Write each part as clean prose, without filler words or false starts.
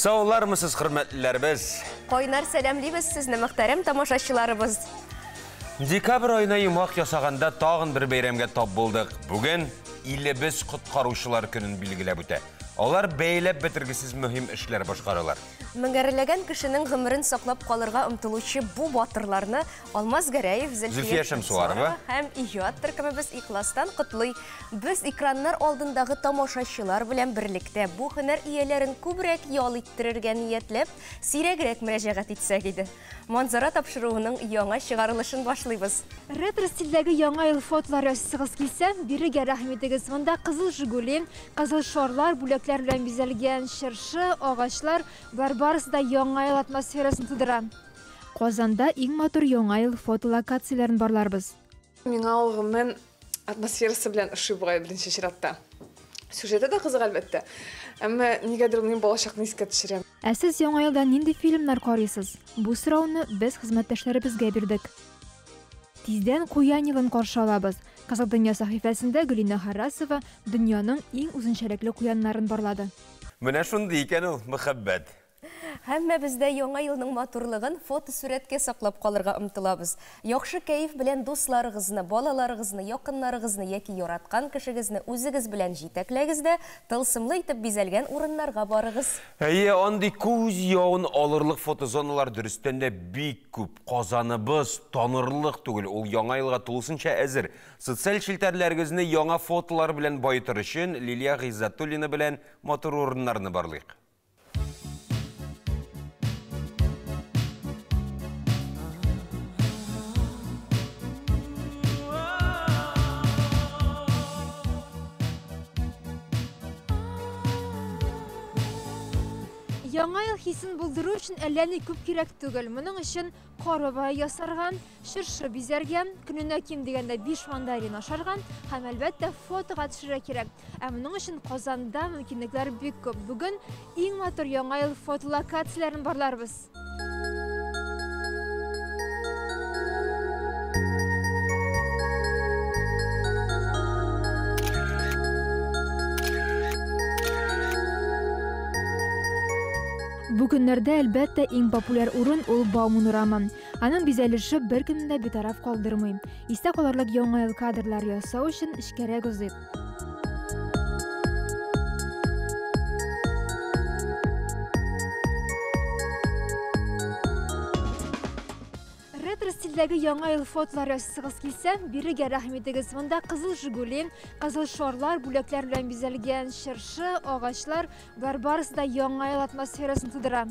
Саулармысыз, хөрмәтлеләребез? Кайнар сәламлибез сезне, мөхтәрәм тамашачыларыбыз. Декабрь аена йомгак ясаганда тагын бер бәйрәмгә тап булдык. Бүген илебез коткаручылар көнен билгеләп үтә. Алар бәяләп бетергесез мөһим эшләр башкаралар. Меңәрләгән кешенең гомерен саклап калырга омтылучы бу батырларны Алмаз Гәрәев, Зөлфия Шәмсуарова һәм иҗат төркемебез ихластан котлый. Без экраннар алдындагы тамашачылар белән берлектә бу һөнәр ияләрен күбрәк ял иттерергә ниятләп, сирәгрәк мөрәҗәгать итсәк иде. Манзара тапшыруының яңа чыгарылышын башлыйбыз. Ретро стильдәге яңа ел фотолар ясыйсыгыз килсә, бирегә рәхим итегез. Монда кызыл Жигули, кызыл шарлар, бүләкләр белән бизәлгән чыршы, агачлар, болар барысы да яңа ел атмосферасын тудыра. Казанда иң матур яңа ел фотолокацияләрен барларбыз. Миңа ул гомумән атмосферасы белән ошый бугай беренче чиратта. Сюжеты да кызык, әлбәттә. Әмма нигәдер минем балачакны искә төшерә. Ә сез яңа елда нинди фильмнар карыйсыз? Бу сорауны без хезмәттәшләребезгә бирдек. Тиздән Куян елын каршы алабыз. Кызык дөнья сәхифәсендә Гөлинә Харрасова дөньяның иң үзенчәлекле куяннарын барлады. Менә шундый икән ул мәхәббәт. Һәммәбез дә яңа елның матурлыгын фотосурәткә саклап калырга омтылабыз. Яхшы кәеф белән дусларыгызны, балаларыгызны, якыннарыгызны яки яраткан кешегезне үзегез белән җитәкләгез дә, тылсымлы итеп бизәлгән урыннарга барыгыз. Әйе, андый күз явын алырлык фотозоналар дөрестән дә бик күп. Казаныбыз танырлык түгел, ул яңа елга тулысынча әзер. Социаль челтәрләрегезне яңа фотолар белән баетыр өчен Лилия Гыйззәтуллина белән матур урыннарны барлыйк. Яңа ел хисен булдыру өчен әллә ни күп кирәк түгел. Моның өчен кар бабае ясарга, чыршы бизәргә, көненә ким дигәндә 5 мандарин ашарга һәм әлбәттә фотога төшерергә кирәк. Ә моның өчен Казанда мөмкинлекләр бик күп. Бүген иң матур яңа ел фотолокацияләрен барларбыз. Бу көннәрдә, әлбәттә, иң популяр урын ул Бауман урамы. Аның бизәлеше беркемне дә битараф калдырмый. Истә калырлык яңа ел кадрлар ясау өчен эчкәрәк узыйк. Ретро стильдәге яңа ел фотолар ясыйсыгыз килсә, бирегә рәхим итегез. Монда кызыл Жигули, кызыл шарлар, бүләкләр белән бизәлгән чыршы, агачлар, болар барысы да яңа ел атмосферасын тудыра.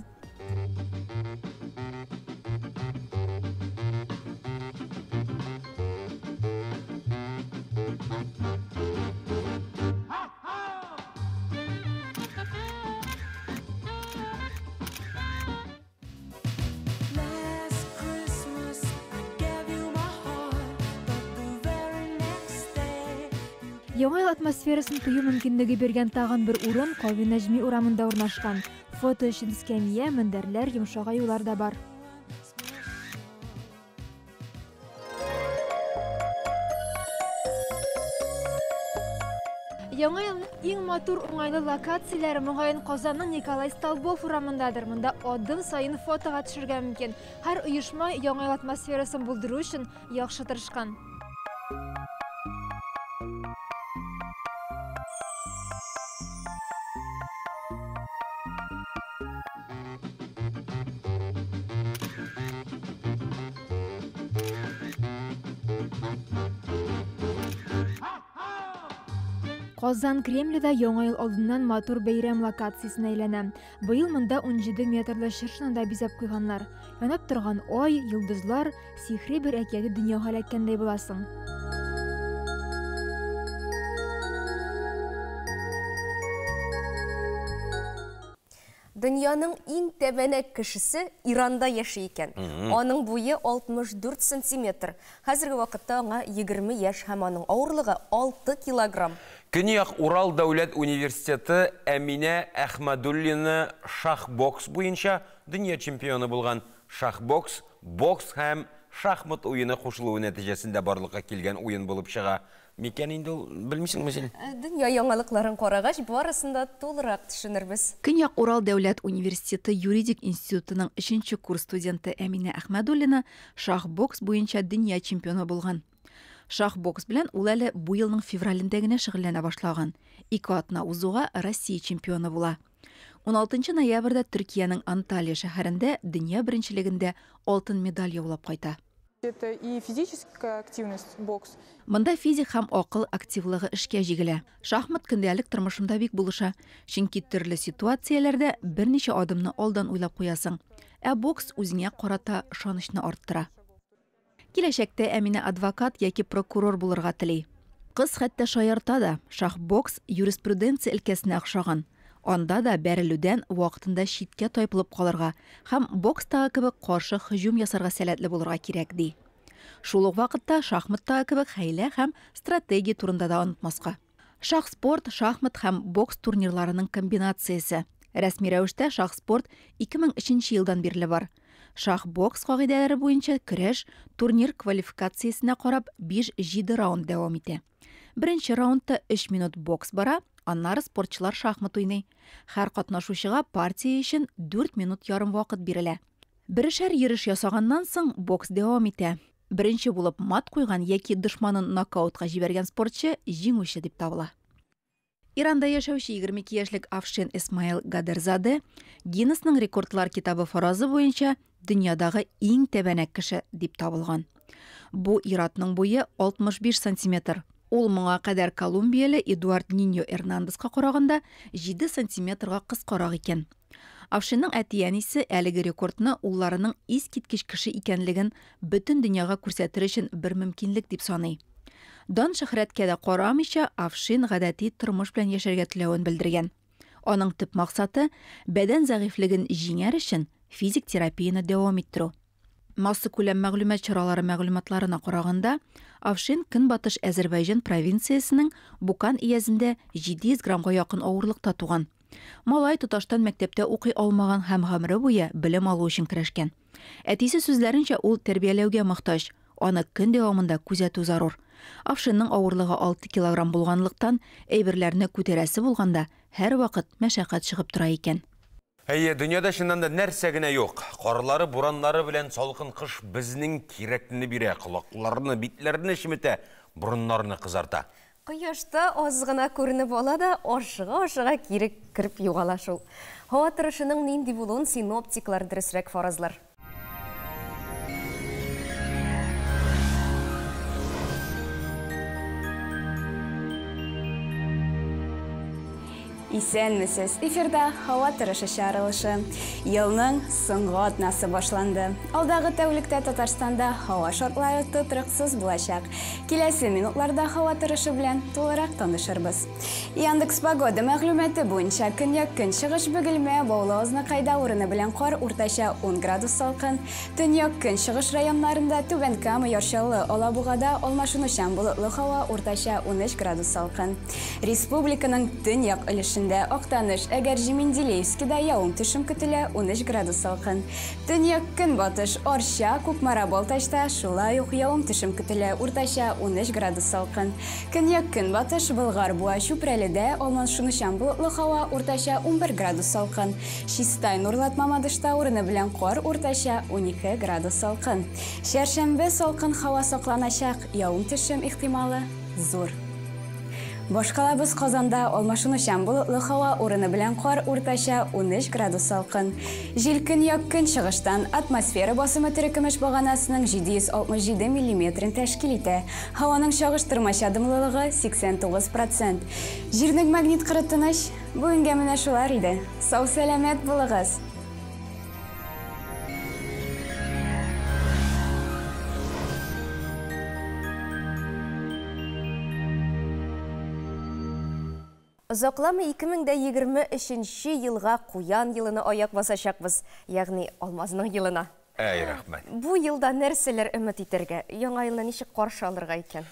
Яңа ел атмосферасын тою мөмкинлеге биргән тагын бер урын Кави Нәҗми урамында урнашкан. Фото өчен эскәмия, мендәрләр, йомшак аюлар да бар. Яңа елның иң матур уңайлы локацияләре мөгаен Казанның Николай Столбов урамындадыр. Монда адым саен фотога төшергә мөмкин. Һәр оешма яңа ел атмосферасын булдыру өчен яхшы тырышкан. Казан Кремле дә яңа ел алдыннан матур бәйрәм локациясенә әйләнә. Быел монда 17 метрлы чыршыны да бизәп куйганнар. Янып торган ай, йолдызлар, сихри бер әкияти дөньяга эләккәндәй буласың. Дөньяның иң тәбәнәк кешесе Иранда яши икән. Аның буе 64 сантиметр. Хәзерге вакытта аңа 20 яшь һәм аның авырлыгы 6 килограмм. Көньяк Урал дәүләт университеты Әминә Әхмәдуллина шахбокс буенча дөнья чемпионы булган. Шахбокс, бокс һәм шахмат уены кушылуы нәтиҗәсендә барлыкка килгән уен булып чыга. Микән инде ул, белмисеңме син? Дөнья яңалыкларын карагач, барысын да тулырак төшенербез. Көньяк Урал дәүләт университеты юридик институтының 3нче курс студенты Әминә Әхмәдуллина шах-бокс буенча дөнья чемпионы булган. Шах-бокс белән ул әле бу елның февралендә генә шөгыльләнә башлаган. 2 атна узуга Россия чемпионы була. 16 ноябрьдә Төркиянең Анталия шәһәрендә дөнья беренчелегендә алтын медаль яулап кайта. Это и физическая активность, бокс. Монда физик һәм акыл активлыгы эшкә җигелә. Шахмат көндәлек тормышымда бик булыша, чөнки төрле ситуацияләрдә берничә адымны алдан уйлап куясың. Ә бокс үзеңә карата ышанычны арттыра. Киләчәктә Әминә адвокат яки прокурор булырга тели. Кыз хәтта шаярта да, шах-бокс юриспруденция өлкәсенә охшаган. Анда да бәрелүдән вакытында читкә тайпылып калырга һәм бокстагы кебек каршы һөҗүм ясарга сәләтле булырга кирәк, ди. Шул ук вакытта шахматтагы кебек хәйлә һәм стратегия турында да онытмаска. Шах-спорт, шахмат һәм бокс турнирларының комбинациясе. Рәсми рәвештә шах-спорт 2003 елдан бирле бар. Шах-бокс кагыйдәләре буенча көрәш турнир квалификациясенә карап 5-7 раунд дәвам итә. Беренче раундта 3 минут бокс бара, аннары спортчылар шахмат уйный. Һәр катнашучыга партия өчен 4 минут ярым вакыт бирелә. Берешәр йөреш ясаганнан соң бокс дәвам итә. Беренче булып мат куйган яки дошманын нокаутка җибәргән спортчы җиңүче дип табыла. Иранда яшәүче 22 яшьлек Афшин Исмаил Гадерзаде Гиннесның рекордлар китабы фаразы буенча дөньядагы иң тәбәнәк кеше дип табылган. Бу иратның буе 65 сантиметр. Ул моңа кадәр колумбияле Эдуард Ниньо Эрнандеска караганда 7 сантиметрга кыскарак икән. Афшинның әти-әнисе әлеге рекордны улларының искиткеч кеше икәнлеген бөтен дөньяга күрсәтер өчен бер мөмкинлек дип саный. Дан шөһрәткә дә карамыйча, Афшин гадәти тормыш белән яшәргә теләвен белдергән. Аның төп максаты бәдән зәгыйфьлеген җиңәр өчен физик терапияне дәвам иттерү. Массакүләм мәгълүмат чаралары мәгълүматларына караганда, Афшин Көнбатыш Әзербайҗан провинциясенең Букан өязендә 700 граммга якын авырлыкта туган. Малай тоташтан мәктәптә укый алмаган һәм гомере буе белем алу өчен көрәшкән. Әтисе сүзләренчә, ул тәрбияләүгә мохтаҗ, аны көн дәвамында күзәтү зарур. Афшинның авырлыгы 6 килограмм булганлыктан, әйберләрне күтәрәсе булганда һәр вакыт мәшәкать чыгып тора икән. Әйе, дөньяда чыннан да нәрсә генә юк. Карлары, бураннары белән салкын кыш безнең кирәкне бирә, колакларны, битләрне чеметә, борыннарны кызарта. Кояшта аз гына күренеп ала да, ашыга-ашыга кире кереп югала шул. Һава торышының нинди булуын синоптиклар дөресрәк фаразлар. Исәнмесез, эфирда һава торышы чыгарылышы. Елның соңгы атнасы башланды. Алдагы тәүлектә Татарстанда һава шартлары тотрыксыз булачак. Киләсе минутларда һава торышы белән тулырак танышырбыз. Яндекс Погода мәгълүматы буенча көньяк-көнчыгыш Бөгелмә, Баулы, Азнакайда урыны белән кар уртача 10 градус салкын. Төньяк-көнчыгыш районнарында Түбән Кама, Яр Чаллы, Алабугада алмашынучан болытлы һава уртача 13 градус салкын. Республиканың төньяк өлешендә Актаныш, Әгерҗе, Менделеевскида явым-төшем көтелә 13 градус салкын. Төньяк-көнбатыш Арча, Кукмара, Балтачта шулай ук явым-төшем көтелә уртача 13 градус салкын. Көньяк-көнбатыш Болгар, Буа, Чүпрәледә алмашынучан болытлы һава уртача 11 градус салкын. Чистай, Нурлат, Мамадышта урыны белән кар уртача 12 градус салкын. Чәршәмбе салкын һава сакланачак, явым-төшем ихтималы зур. Башкалабыз Казанда алмашынучан болытлы һава урыны белән кар уртача 13 градус салкын. Җил көньяк-көнчыгыштан атмосфера басымы терекөмеш баганасының 767 миллиметрын тәшкил итә. Һаваның чагыштырмача дымлылыгы 89%. Җирнең магнит кыры тыныч. Бүгенгә менә шулар иде. Сау-сәламәт булыгыз. Озакламый 2023 елга Куян елына аяк басачакбыз, ягъни Алмазның елына. Әй, рәхмәт. Бу елда нәрсәләр өмет итәргә, яңа елны ничек каршы алырга икән?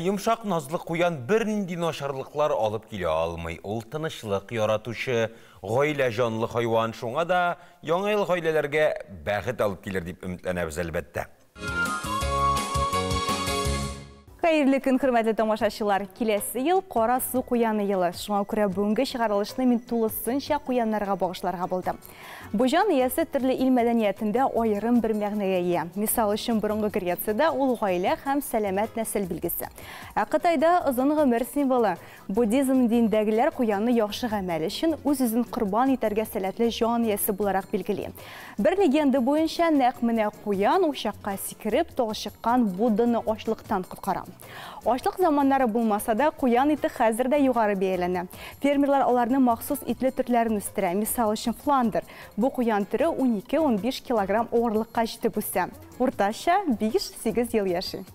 Йомшак назлы куян бернинди начарлыклар алып килә алмый. Ул тынычлык яратучы, гаилә җанлы хайван. Шуңа да яңа ел гаиләләргә бәхет алып килер дип өметләнәбез, әлбәттә. Хәерле көн, хөрмәтле тамашачылар. Киләсе ел кара су куяны елы. Шуңа күрә бүгенге чыгарылышны мин тулысынча куяннарга багышларга булдым. Бу җан иясе төрле ил мәдәниятендә аерым бер мәгънәгә ия. Мисал өчен, борынгы Грециядә ул гаилә һәм сәламәт нәсел билгесе. Ә Кытайда озын гомер символы. Буддизм динендәгеләр куянны яхшы гамәл өчен үз-үзен корбан итәргә сәләтле җан иясе буларак билгели. Бер легенда буенча, нәкъ менә куян учакка сикереп, талчыккан Будданы ачлыктан коткара. Ачлык заманнары булмаса да, куян ите хәзер дә югары бәяләнә. Фермерлар аларны махсус итле төрләрен үстерә. Мисал өчен, фландер. Бу куян төре 12-15 килограмм авырлыкка җитеп үсә. Уртача 5-8 ел яши.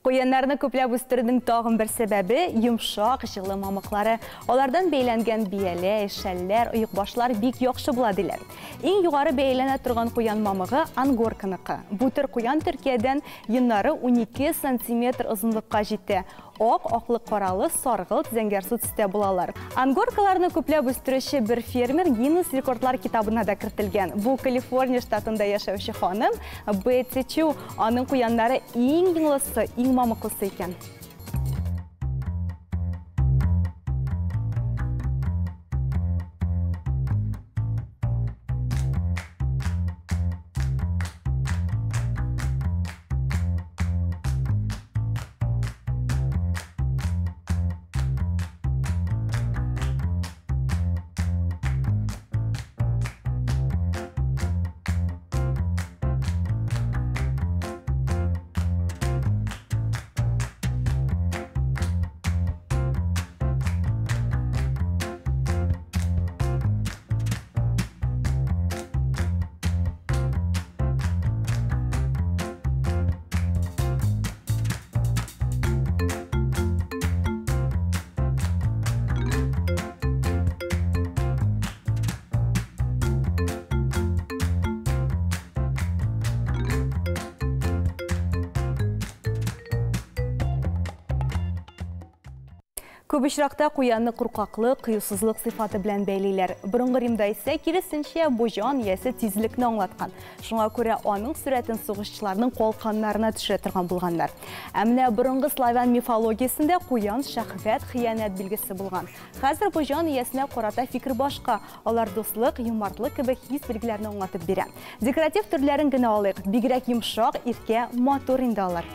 Куяннарны күпләп үстерүнең тагын бер сәбәбе йомшак, җылы мамыклары. Алардан бәйләнгән бияләй, шәлләр, оекбашлар бик яхшы була диләр. Иң югары бәяләнә торган куян мамыгы ангорканыкы. Бу төр куян Төркиядән, йоннары 12 сантиметр озынлыкка җитә. Ак, аклы, каралы, саргылт, зәңгәрсу төстә булалар. Ангоркаларны күпләп үстерүче бер фермер Гиннес рекордлар китабына да кертелгән. Бу Калифорния штатында яшәүче ханым Бетти Чу. Аның куяннары иң йонлысы, иң мамыклысы икән. Күп очракта куянны куркаклык, кыюсызлык сыйфаты белән бәйлиләр. Борынгы Римда исә киресенчә бу җан иясе тизлекне аңлаткан. Шуңа күрә аның сурәтен сугышчыларның калканнарына төшерә торган булганнар. Ә менә борынгы славян мифологиясендә куян шәһвәт, хыянәт билгесе булган. Хәзер бу җан иясенә карата фикер башка. Алар дуслык, юмартлык кебек хис билгеләрне аңлатып бирә. Декоратив төрләрен генә алыйк. Бигрәк йомшак, иркә, матур инде алар.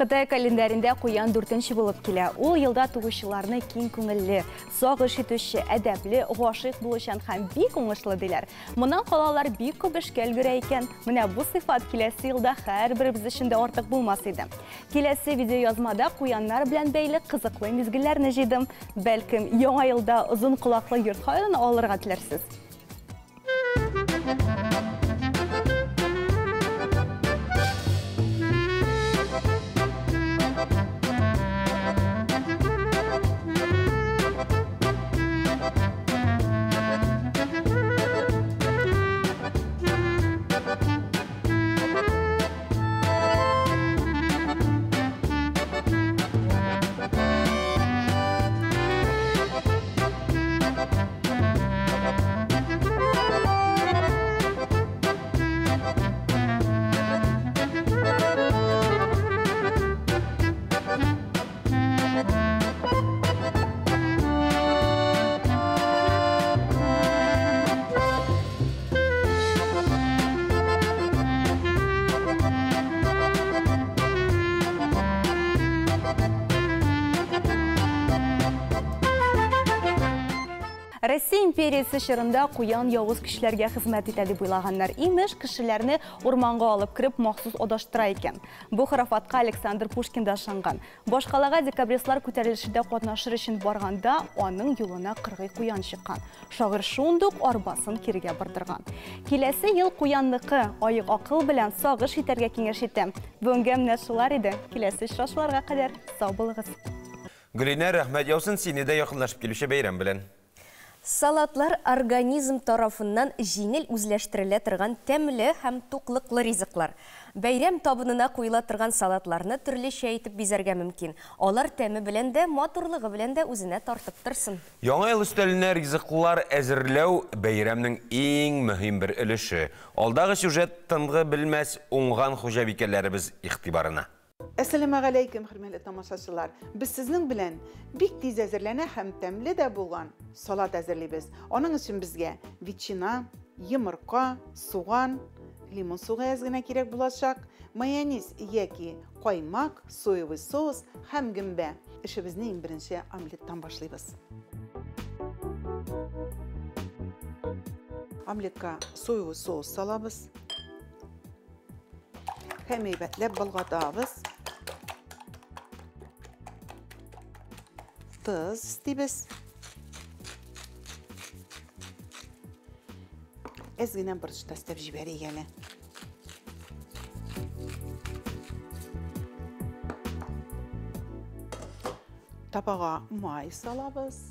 Кытай календарендә куян 4нче булып килә. Ул елда туучыларны киң күңелле, сагыш итүче, әдәпле, гашыйк булучан һәм бик уңышлы диләр. Моннан кала алар бик күп эшкә өлгерә икән. Менә бу сыйфат киләсе елда һәрберебез өчен дә артык булмас иде. Киләсе видеоязмада куяннар белән бәйле кызыклы мизгелләрне җыйдым. Бәлкем, яңа елда озын колаклы йорт хайваны алырга теләрсез. империясе чорында куян явыз көчләргә хезмәт итә дип уйлаганнар. Имеш, кешеләрне урманга алып кереп махсус адаштыра икән. Бу хорафатка Александр Пушкин да ышанган. Башкалага декабристлар күтәрелешендә катнашыр өчен барганда аның юлына кыргый куян чыккан. Шагыйрь шундук арбасын кирегә бордырган. Киләсе ел куянныкы, аек акыл белән сагыш итәргә киңәш итәм. Бүгенгә менә шулар иде. Киләсе очрашуларга кадәр сау булыгыз. Гөлинә, рәхмәт яусын, сине дә якынлашып килүче бәйрәм белән. Салатлар организм тарафыннан җиңел үзләштерелә торган тәмле һәм туклыклы ризыклар. Бәйрәм табынына куела торган салатларны төрлечә итеп бизәргә мөмкин. Алар тәме белән дә, матурлыгы белән дә үзенә тартып торсын. Яңа ел өстәленә ризыклар әзерләү бәйрәмнең иң мөһим бер өлеше. Алдагы сюжет тынгы белмәс уңган хуҗабикәләребез игътибарына. Әссәламегаләйкем, хөрмәтле тамашачылар. Без сезнең белән бик тиз әзерләнә һәм тәмле дә булган салат әзерлибез. Аның өчен безгә ветчина, йомырка, суган, лимон сугы әз генә кирәк булачак, майонез яки каймак, соевый соус һәм гөмбә. Эшебезне иң беренче омлеттан башлыйбыз. Омлетка соевый соус салабыз. Һәм әйбәтләп болгатабыз. Тоз өстибез. Әз генә борыч та өстәп җибәрик әле. Табага май салабыз.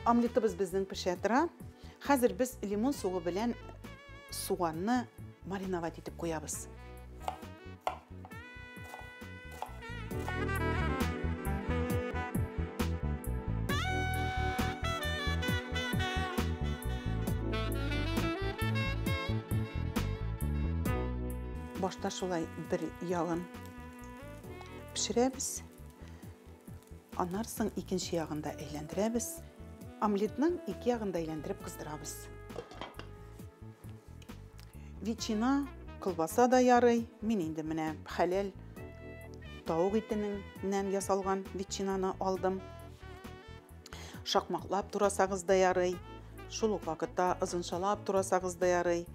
Омлетыбыз безнең пешә тора. Хәзер без лимон суы белән суганны мариновать итеп куябыз. Башта шулай бер ягын пешерәбез. Аннан соң икенче ягын да әйләндерәбез. Омлетның ике ягын да әйләндереп кыздырабыз. Ветчина, колбаса да ярый. Мин инде менә хәләл тавык итеннән ясалган ветчинаны алдым. Шакмаклап турасагыз да ярый. Шул ук вакытта озынчалап турасагыз да ярый.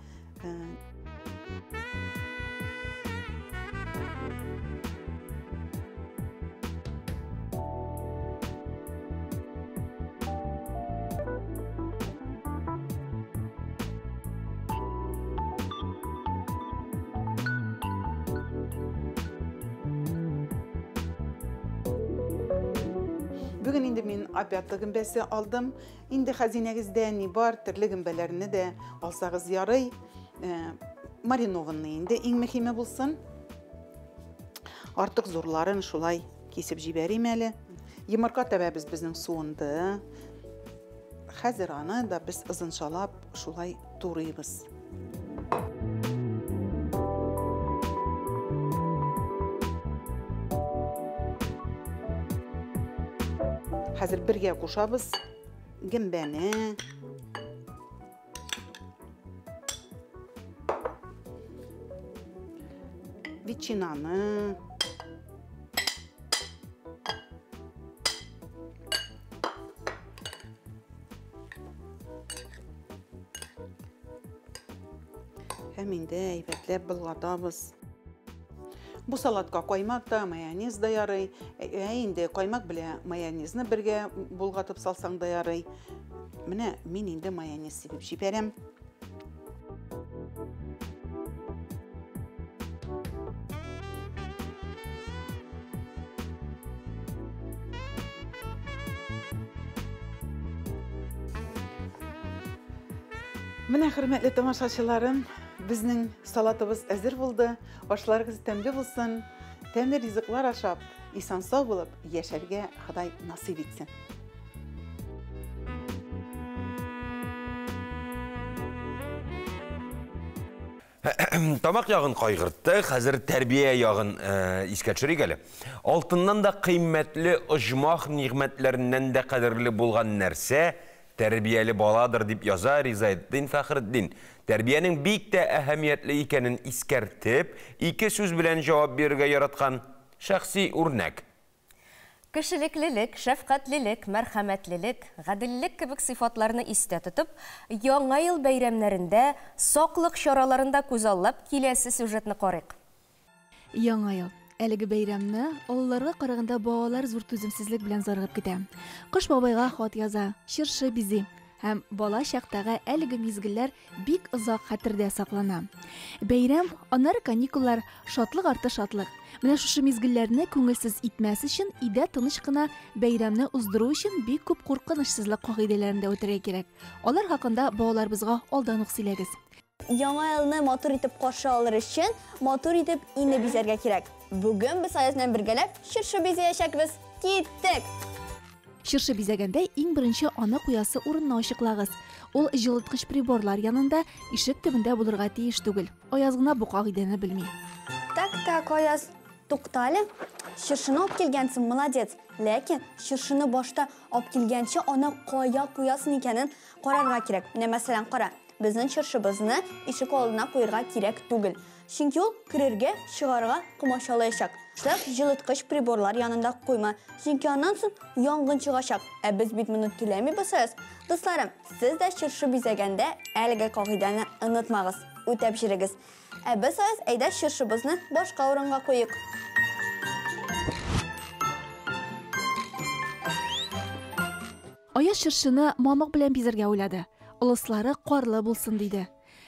Бүген инде мин опята гөмбәсе алдым. Инде хәзинәгездә ни бар, төрле гөмбәләрне дә алсагыз ярый. Маринованный инде иң мөһиме булсын. Артык зурларын шулай кисеп җибәрим әле. Йомырка тәбәбез безнең суынды. Хәзер аны да без озынчалап шулай турыйбыз. Хәзер бергә кушабыз гөмбәне. Ветчинаны. Һәм инде әйбәтләп болгатабыз. Бу салатка каймак та, майонез да ярый. Ә инде каймак белән майонезны бергә болгатып салсаң да ярый. Менә мин инде майонез сибеп җибәрәм. Менә, хөрмәтле тамашачыларым, безнең салатыбыз әзер булды. Ашларыгыз тәмле булсын, тәмле ризыклар ашап, исән-сау булып яшәргә Ходай насыйп итсен. Тамак ягын кайгыртты, хәзер тәрбия ягын искә төшерик әле. Алтыннан да кыйммәтле оҗмах нигъмәтләреннән дә кадерле булган нәрсә тәрбияле баладыр дип яза Ризаэддин Фәхретдин. Тәрбиянең бик тә әһәмиятле икәнен искәртеп, ике сүз белән җавап бирергә яраткан. Шәхси үрнәк. Кешелеклелек, шәфкатьлелек, мәрхәмәтлелек, гаделлек кебек сыйфатларны истә тотып, Яңа ел бәйрәмнәрендә саклык чараларын да күзаллап, киләсе сюжетны карыйк. Яңа ел. Әлеге бәйрәмне олыларга караганда балалар зур түземсезлек белән зарыгып көтә. Кыш бабайга хат яза, чыршы бизи. Һәм бала чактагы әлеге мизгелләр бик озак хәтердә саклана. Бәйрәм, аннары каникуллар, шатлык арты шатлык. Менә шушы мизгелләрне күңелсез итмәс өчен, өйдә тыныч кына бәйрәмне уздыру өчен бик күп куркынычсызлык кагыйдәләрен дә үтәргә кирәк. Алар хакында балаларыбызга алдан ук сөйләгез. Яңа елны матур итеп каршы алыр өчен, матур итеп өйне бизәргә кирәк. Бүген без Аяз белән бергәләп чыршы бизәячәкбез. Киттек! Чыршы бизәгәндә иң беренче аны куясы урынны ачыклагыз. Ул җылыткыч приборлар янында, ишек төбендә булырга тиеш түгел. Аяз гына бу кагыйдәне белми. Так, так, Аяз, тукта әле. Чыршыны алып килгәнсең, молодец. Ләкин чыршыны башта алып килгәнче аны кая куясың икәнен карарга кирәк. Менә мәсәлән, кара, безнең чыршыбызны ишек алдына куерга кирәк түгел. Чөнки ул керергә, чыгарга комачаулаячак. Шулай ук җылыткыч приборлар янында куйма, чөнки аннан соң янгын чыгачак. Ә без бит моны теләмибез, Аяз. Дусларым, сез дә чыршы бизәгәндә әлеге кагыйдәне онытмагыз, үтәп йөрегез. Ә без, Аяз, әйдә чыршыбызны башка урынга куйык. Аяз чыршыны мамык белән бизәргә уйлады. Ылыслары карлы булсын, диде.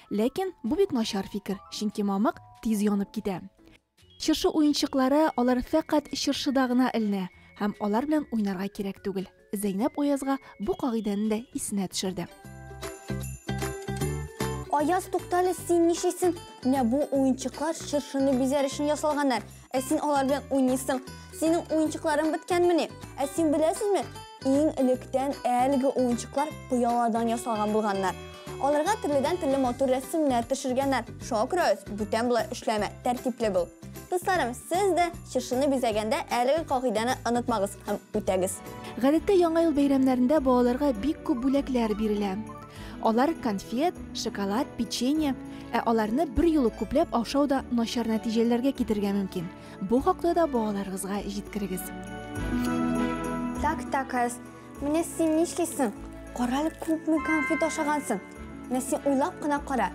Ләкин бу бик начар фикер, чөнки мамык тиз янып китә. Чыршы уенчыклары алар фәкать чыршыда гына эленә һәм алар белән уйнарга кирәк түгел. Зәйнәп Аязга бу кагыйдәне дә исенә төшерде. Аяз, туктале, син нишлисең? Менә бу уенчыклар чыршыны бизәр өчен ясалганнар. Ә син алар белән уйныйсың. Синең уенчыкларың беткәнмени? Ә син беләсезме, иң электән әлеге уенчыклар пыяладан ясалган булганнар. Аларга төрледән-төрле матур рәсемнәр төшергәннәр. Шуңа күрә Аяз, бүтән болай эшләмә, тәртипле бул. Дусларым, сез дә чыршыны бизәгәндә әлеге кагыйдәне онытмагыз һәм үтәгез. Гадәттә Яңа ел бәйрәмнәрендә балаларга бик күп бүләкләр бирелә. Алар конфет, шоколад, печенье. Ә аларны берьюлы күпләп ашау да начар нәтиҗәләргә китерергә мөмкин. Бу хакта да балаларыгызга җиткерегез. Так, так, Аяз, менә син нишлисең? Кара әле, күпме конфет ашагансың. Менә син уйлап кына кара.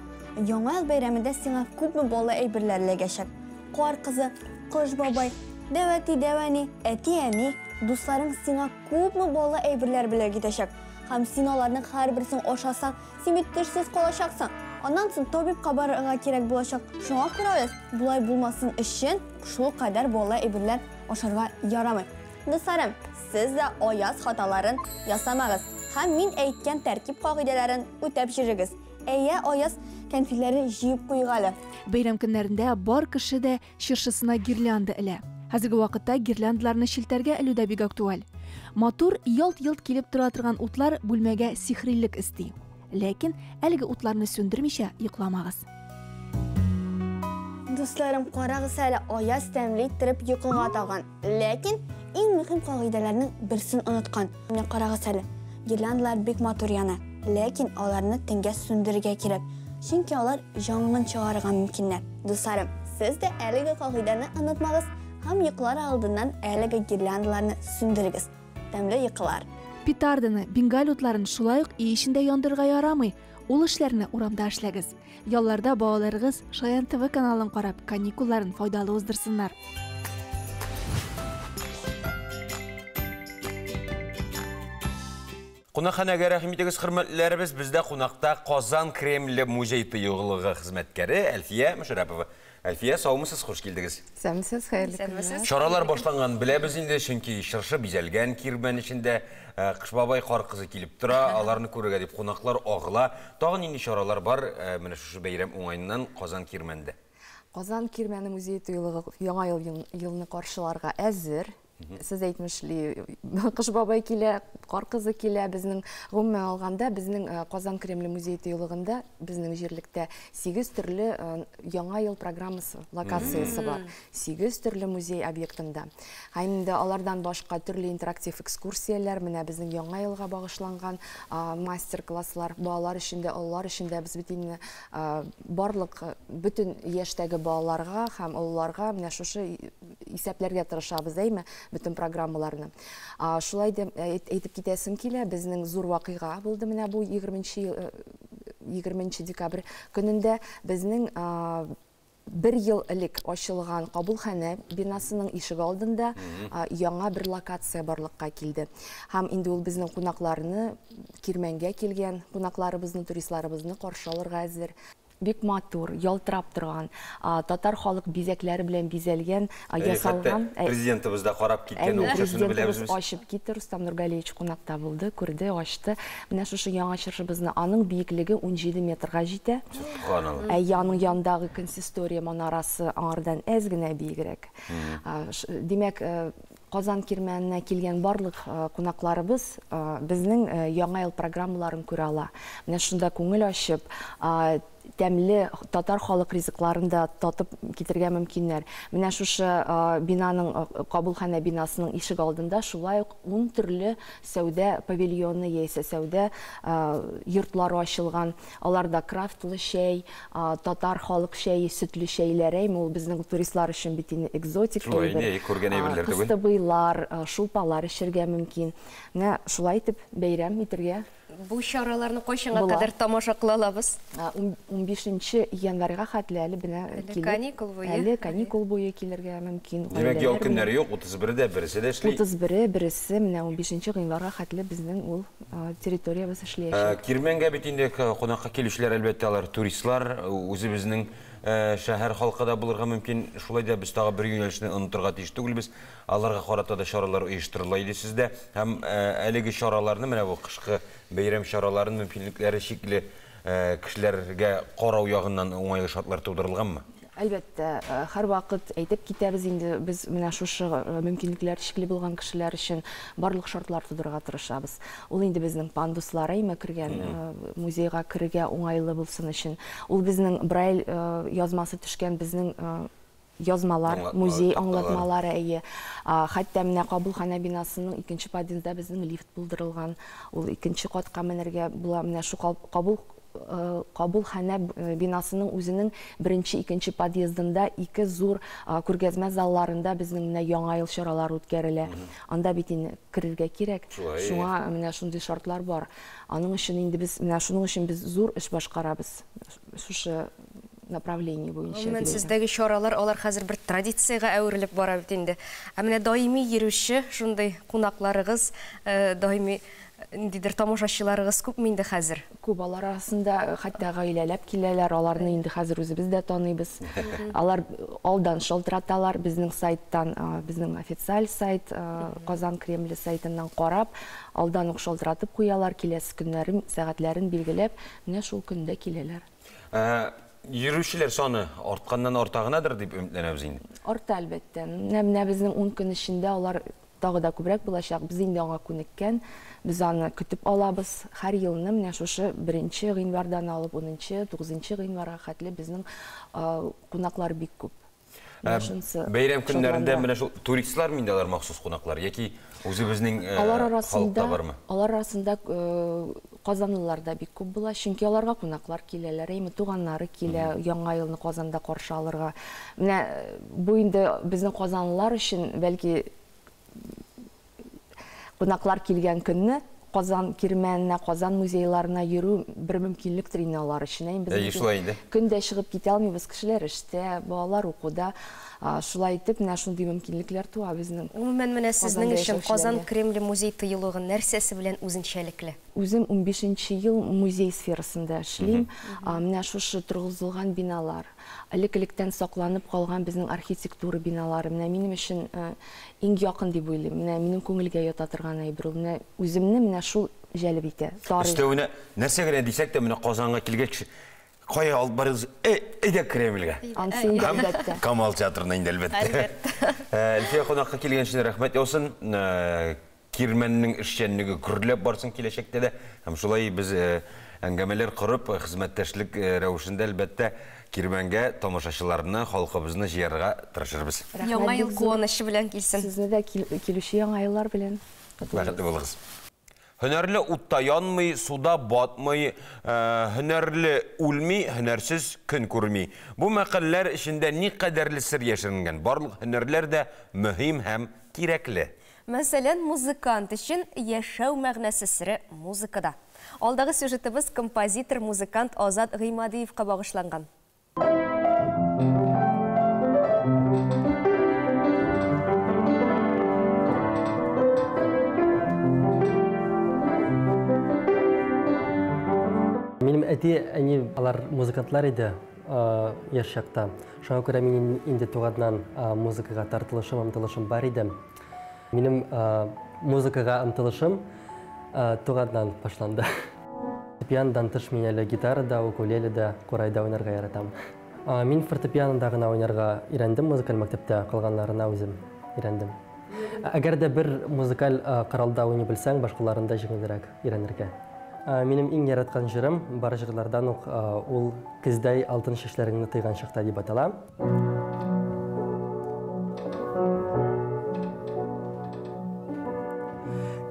Яңа ел бәйрәмендә сиңа күпме баллы әйберләр эләгәчәк. Кар кызы, Кыш бабай, дәү әти, дәү әни, әти-әни, дусларың сиңа күпме баллы әйберләр бүләк итәчәк. Һәм син аларның һәрберсен ашасаң, син бит тешсез калачаксың. Аннан соң табибка барырга кирәк булачак. Шуңа күрә, Аяз, болай булмасын өчен шул кадәр баллы әйберләр ашарга ярамый. Дусларым, сез дә Аяз хаталарын ясамагыз һәм мин әйткән тәртип кагыйдәләрен үтәп йөрегез. Әйә, Аяз, кәнфитләрне җыеп куйыйк әле. Бәйрәм көннәрендә бар кеше дә чыршысына гирлянда элә. Хәзерге вакытта гирляндаларны челтәргә элү дә бик актуаль. Матур, ялт-йолт килеп тора торган утлар бүлмәгә сихрилек өсти. Ләкин әлеге утларны сүндермичә йокламагыз. Дусларым, карагыз әле, Аяз тәмле иттереп йокыга талган. Ләкин иң мөһим кагыйдәләрнең берсен оныткан. Менә карагыз әле, гирляндалар бик матур яна, ләкин аларны төнгә сүндерергә кирәк, чөнки алар янгын чыгарырга мөмкиннәр. Дусларым, сез дә әлеге кагыйдәне онытмагыз һәм йоклар алдыннан әлеге гирляндаларны сүндерегез. Тәмле йокылар! Петарданы, бенгаль утларын шулай ук өй эчендә яндырырга ярамый, ул эшләрне урамда эшләгез. Ялларда балаларыгыз Шаян ТВ каналын карап, каникулларын файдалы уздырсыннар. Кунакханәгә рәхим итегез, хөрмәтлеләребез. Бездә кунакта Казан Кремле музей тыюлыгы хезмәткәре Әлфия Мөшәрәпова. Әлфия, саумысыз, хуш килдегез. Исәнмесез, хәерле көннәр. Чаралар башланганын беләбез инде, чөнки чыршы бизәлгән кирмән эчендә, Кыш бабай, Кар кызы килеп тора, аларны күрергә дип кунаклар агыла. Тагын нинди чаралар бар менә шушы бәйрәм уңаеннан Казан Кирмәндә? Казан Кирмәне музей тыюлыгы Яңа ел елны каршыларга әзер. Сез әйтмешли, Кыш бабай килә, Кар кызы килә. Безнең, гомумән алганда, безнең Казан Кремле музей тыюлыгында, безнең җирлектә 8 төрле Яңа ел программасы, локациясе бар. 8 төрле музей объектында. Һәм инде алардан башка төрле интерактив экскурсияләр, менә безнең Яңа елга багышланган мастер-класслар, балалар өчен дә, олылар өчен дә. Без бит инде барлык бөтен яшьтәге балаларга һәм олыларга менә шушы исәпләргә тырышабыз, әйме, бөтен программаларны. Шулай да әйтеп китәсем килә, безнең зур вакыйга булды менә бу 20 декабрь көнендә безнең бер ел элек ачылган кабулханә бинасының ишек алдында яңа бер локация барлыкка килде. Һәм инде ул безнең кунакларны, Кирмәнгә килгән кунакларыбызны, туристларыбызны каршы алырга әзер. Бик матур, ялтырап торган, татар халык бизәкләре белән бизәлгән, ясалган. Хәтта президентыбыз да карап киткән ул чыршыны беләбез без. Президентыбыз ачып китте, Рустам Нургалиевич кунакта булды, күрде, ачты. Менә шушы яңа чыршыбызны, аның биеклеге 17 метрга җитә. Сөбханалла. Әйе, аның янындагы консистория манарасы аңардан әз генә биегрәк. Димәк, Казан Кирмәненә килгән барлык кунакларыбыз безнең Яңа ел программаларын күрә ала. Менә шунда күңел ачып, тәмле татар халык ризыкларын да татып китергә мөмкиннәр. Менә шушы бинаның, кабулханә бинасының ишек алдында шулай ук ун төрле сәүдә павильоны яисә сәүдә йортлары ачылган. Аларда крафтлы чәй, татар халык чәе, сөтле чәйләр, әйме, ул безнең туристлар өчен бит инде экзотик Шулай инде, күргән әйберләр түгел. Кыстыбыйлар, шулпалар эчергә мөмкин. Менә шулай итеп бәйрәм итергә Бу чараларны кайчанга кадәр тамаша кыла алабыз? 15 январьга хәтле әле менә килеп. Каникул буе. Әле каникул буе килергә мөмкин. Димәк, ял көннәре юк, 31-е дә, бересе дә эшли. 31-е, бересе, менә 15 гыйнварга хәтле безнең ул территориябез эшләячәк. Кирмәнгә бит инде кунакка килүчеләр, әлбәттә, алар туристлар, үзебезнең шәһәр халкы да булырга мөмкин. Шулай да без тагы бер юнәлешне онытырга тиеш түгелбез. Аларга карата да чаралар оештырыла иде сездә. Һәм әлеге чараларны, менә бу кышкы бәйрәм чараларын мөмкинлекләре чикле кешеләргә карау ягыннан уңайлы шартлар тудырылганмы? Әлбәттә, һәрвакыт әйтеп китәбез инде, без менә шушы мөмкинлекләр чикле булган кешеләр өчен барлык шартлар тудырырга тырышабыз. Ул инде безнең пандуслар, әйме, кергән музейга керергә уңайлы булсын өчен. Ул безнең Брайль язмасы төшкән безнең язмалар, музей аңлатмалары, әйе. Хәтта менә кабулханә бинасының икенче подъездда безнең лифт булдырылган. Ул икенче катка менергә була. Менә шу кабулханә бинасының үзенең беренче, икенче подъездында ике зур күргәзмә залларында безнең менә Яңа ел чаралары үткәрелә. Анда бит инде керергә кирәк. Шуңа менә шундый шартлар бар. Аның өчен инде без менә шуның өчен без зур эш башкарабыз. Шушы направление буенча. Гомумән, сездәге чаралар, алар хәзер бер традициягә әверелеп бара бит инде. Ә менә даими йөрүче шундый кунакларыгыз, даими ниндидер тамашачыларыгыз күпме инде хәзер? Күп, алар арасында хәтта гаиләләп киләләр, аларны инде хәзер үзебез дә таныйбыз. Алар алдан шалтыраталар, безнең сайттан, безнең официаль сайт, Казан Кремле сайтыннан карап, алдан ук шалтыратып куялар, киләсе көннәрен, сәгатьләрен билгеләп, менә шул көндә киләләр. Йөрүчеләр саны артканнан арта гынадыр дип өметләнәбез инде. Арта, әлбәттә. Менә безнең 10 көн эчендә алар тагы да күбрәк булачак. Без инде аңа күнеккән, без аны көтеп алабыз. Һәр елны менә шушы 1 гыйнвардан алып 10, 9 гыйнварга хәтле безнең кунаклар бик күп. Бәйрәм көннәрендә менә шул туристлар инде алар махсус кунаклар яки үзебезнең халыкта бармы? Алар арасында казанлылар да бик күп була, чөнки аларга кунаклар киләләр, әйме, туганнары килә, Яңа елны Казанда каршы алырга. Менә бу инде безнең казанлылар өчен бәлки кунаклар килгән көнне Казан Кирмәненә, Казан музейларына йөрү бер мөмкинлектер инде алар өчен. Без көндә чыгып китә алмыйбыз, кешеләр эштә, балалар укуда. Шулай итеп, менә шундый мөмкинлекләр туа безнең. Гомумән, менә сезнең өчен Казан Кремле музей тыюлыгы нәрсәсе белән үзенчәлекле? Үзем 15 ел музей сферасында эшлим. Менә шушы торгызылган биналар, элек-электән сакланып калган безнең архитектура биналары, менә минем өчен иң якын дип уйлыйм. Менә минем күңелгә ята торган әйбер ул. Менә үземне менә шул җәлеп итә. Өстәвенә, нәрсә генә дисәк тә, менә Казанга килгәч, Кая алып барыгыз? Әйдә Кремльгә. Ансы инде, әлбәттә. Камал театрына инде, әлбәттә. Әлфия, кунакка килгән өчен рәхмәт яусын. Кирмәннең эшчәнлеге гөрләп барсын киләчәктә дә. Һәм шулай без әңгәмәләр корып, хезмәттәшлек рәвешендә, әлбәттә, Кирмәнгә тамашачыларны, халкыбызны җыярга тырышырбыз. Яңа ел куанычы белән килсен. Сезне дә килүче яңа еллар белән котлыйбыз. Бәхетле булыгыз. Һөнәрле утта янмый, суда батмый, һөнәрле үлми, һөнәрсез көн күрми. Бу мәкальләр эчендә никадәрле сер яшеренгән. Барлык һөнәрләр дә мөһим һәм кирәкле. Мәсәлән, музыкант өчен яшәү мәгънәсе сере музыкада. Алдагы сюжетыбыз композитор, музыкант Азат Гыймадиевка багышланган. Минем әти, әни алар музыкантлар иде яшь чакта. Шуңа күрә мин инде туганнан музыкага тартылышым, омтылышым бар иде. Минем музыкага омтылышым туганнан башланды. Фортепианодан тыш мин әле гитарада, укулеледа, курайда уйнарга яратам. Мин фортепианода гына уйнарга өйрәндем музыкаль мәктәптә, калганнарына үзем өйрәндем. Әгәр дә бер музыкаль коралда уйный белсәң, башкаларында җиңелрәк өйрәнергә. Минем иң яраткан җырым, бар җырлардан ук, ул Көздәй алтын чәчләреңне тыйган чакта дип атала.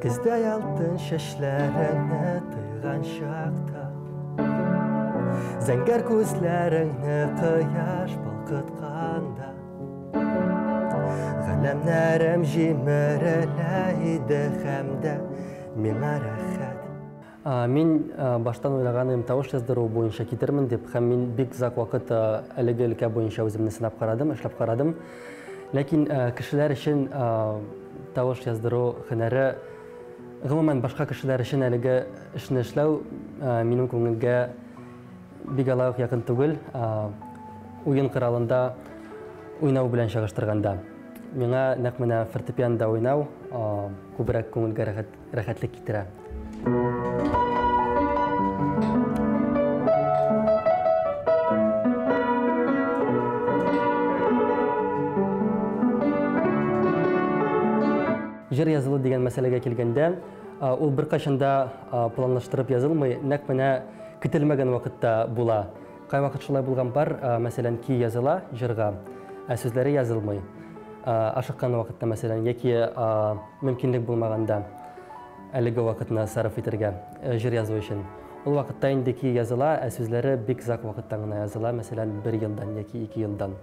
Көздәй алтын чәчләреңне тыйган чакта, зәңгәр күзләреңне кояш балкытканда, галәмнәрем җимерелә иде һәм дә миңа рәхәт. Мин баштан уйлаган идем, тавыш яздыру буенча китермен дип, һәм мин бик озак вакыт әлеге өлкә буенча үземне сынап карадым, эшләп карадым. Ләкин кешеләр өчен тавыш яздыру һөнәре, гомумән, башка кешеләр өчен әлеге эшне эшләү минем күңелгә бик алай ук якын түгел, уен коралында уйнау белән чагыштырганда. Миңа нәкъ менә фортепианода уйнау күбрәк күңелгә рәхәтлек китерә. Җыр язылу дигән мәсьәләгә килгәндә, ул беркайчан да планлаштырып язылмый, нәкъ менә көтелмәгән вакытта була. Кайвакыт шулай булган бар, мәсәлән, көй языла җырга, ә сүзләре язылмый. Ашыккан вакытта, мәсәлән, яки мөмкинлек булмаганда әлеге вакытны сарыф итәргә җыр язу өчен. Ул вакытта инде көй языла, ә сүзләре бик озак вакыттан гына языла, мәсәлән, бер елдан яки ике елдан.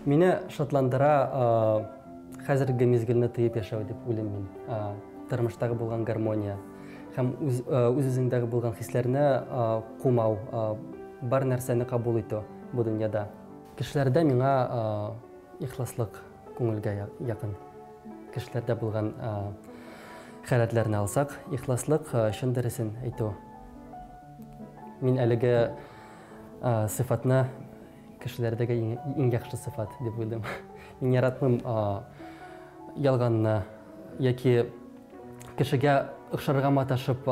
Мине шатландыра хәзерге мизгелне тоеп яшәү дип уйлыйм мин. Тормыштагы булган гармония һәм үз-үзеңдәге булган хисләрне кумау, бар нәрсәне кабул итү бу дөньяда. Кешеләрдә миңа ихласлык күңелгә якын. Кешеләрдә булган халәтләрне алсак, ихласлык, чын дөресен әйтү. Мин әлеге сыйфатны кешеләрдәге иң яхшы сыйфат дип уйлыйм. Мин яратмыйм ялганны яки кешегә охшарга маташып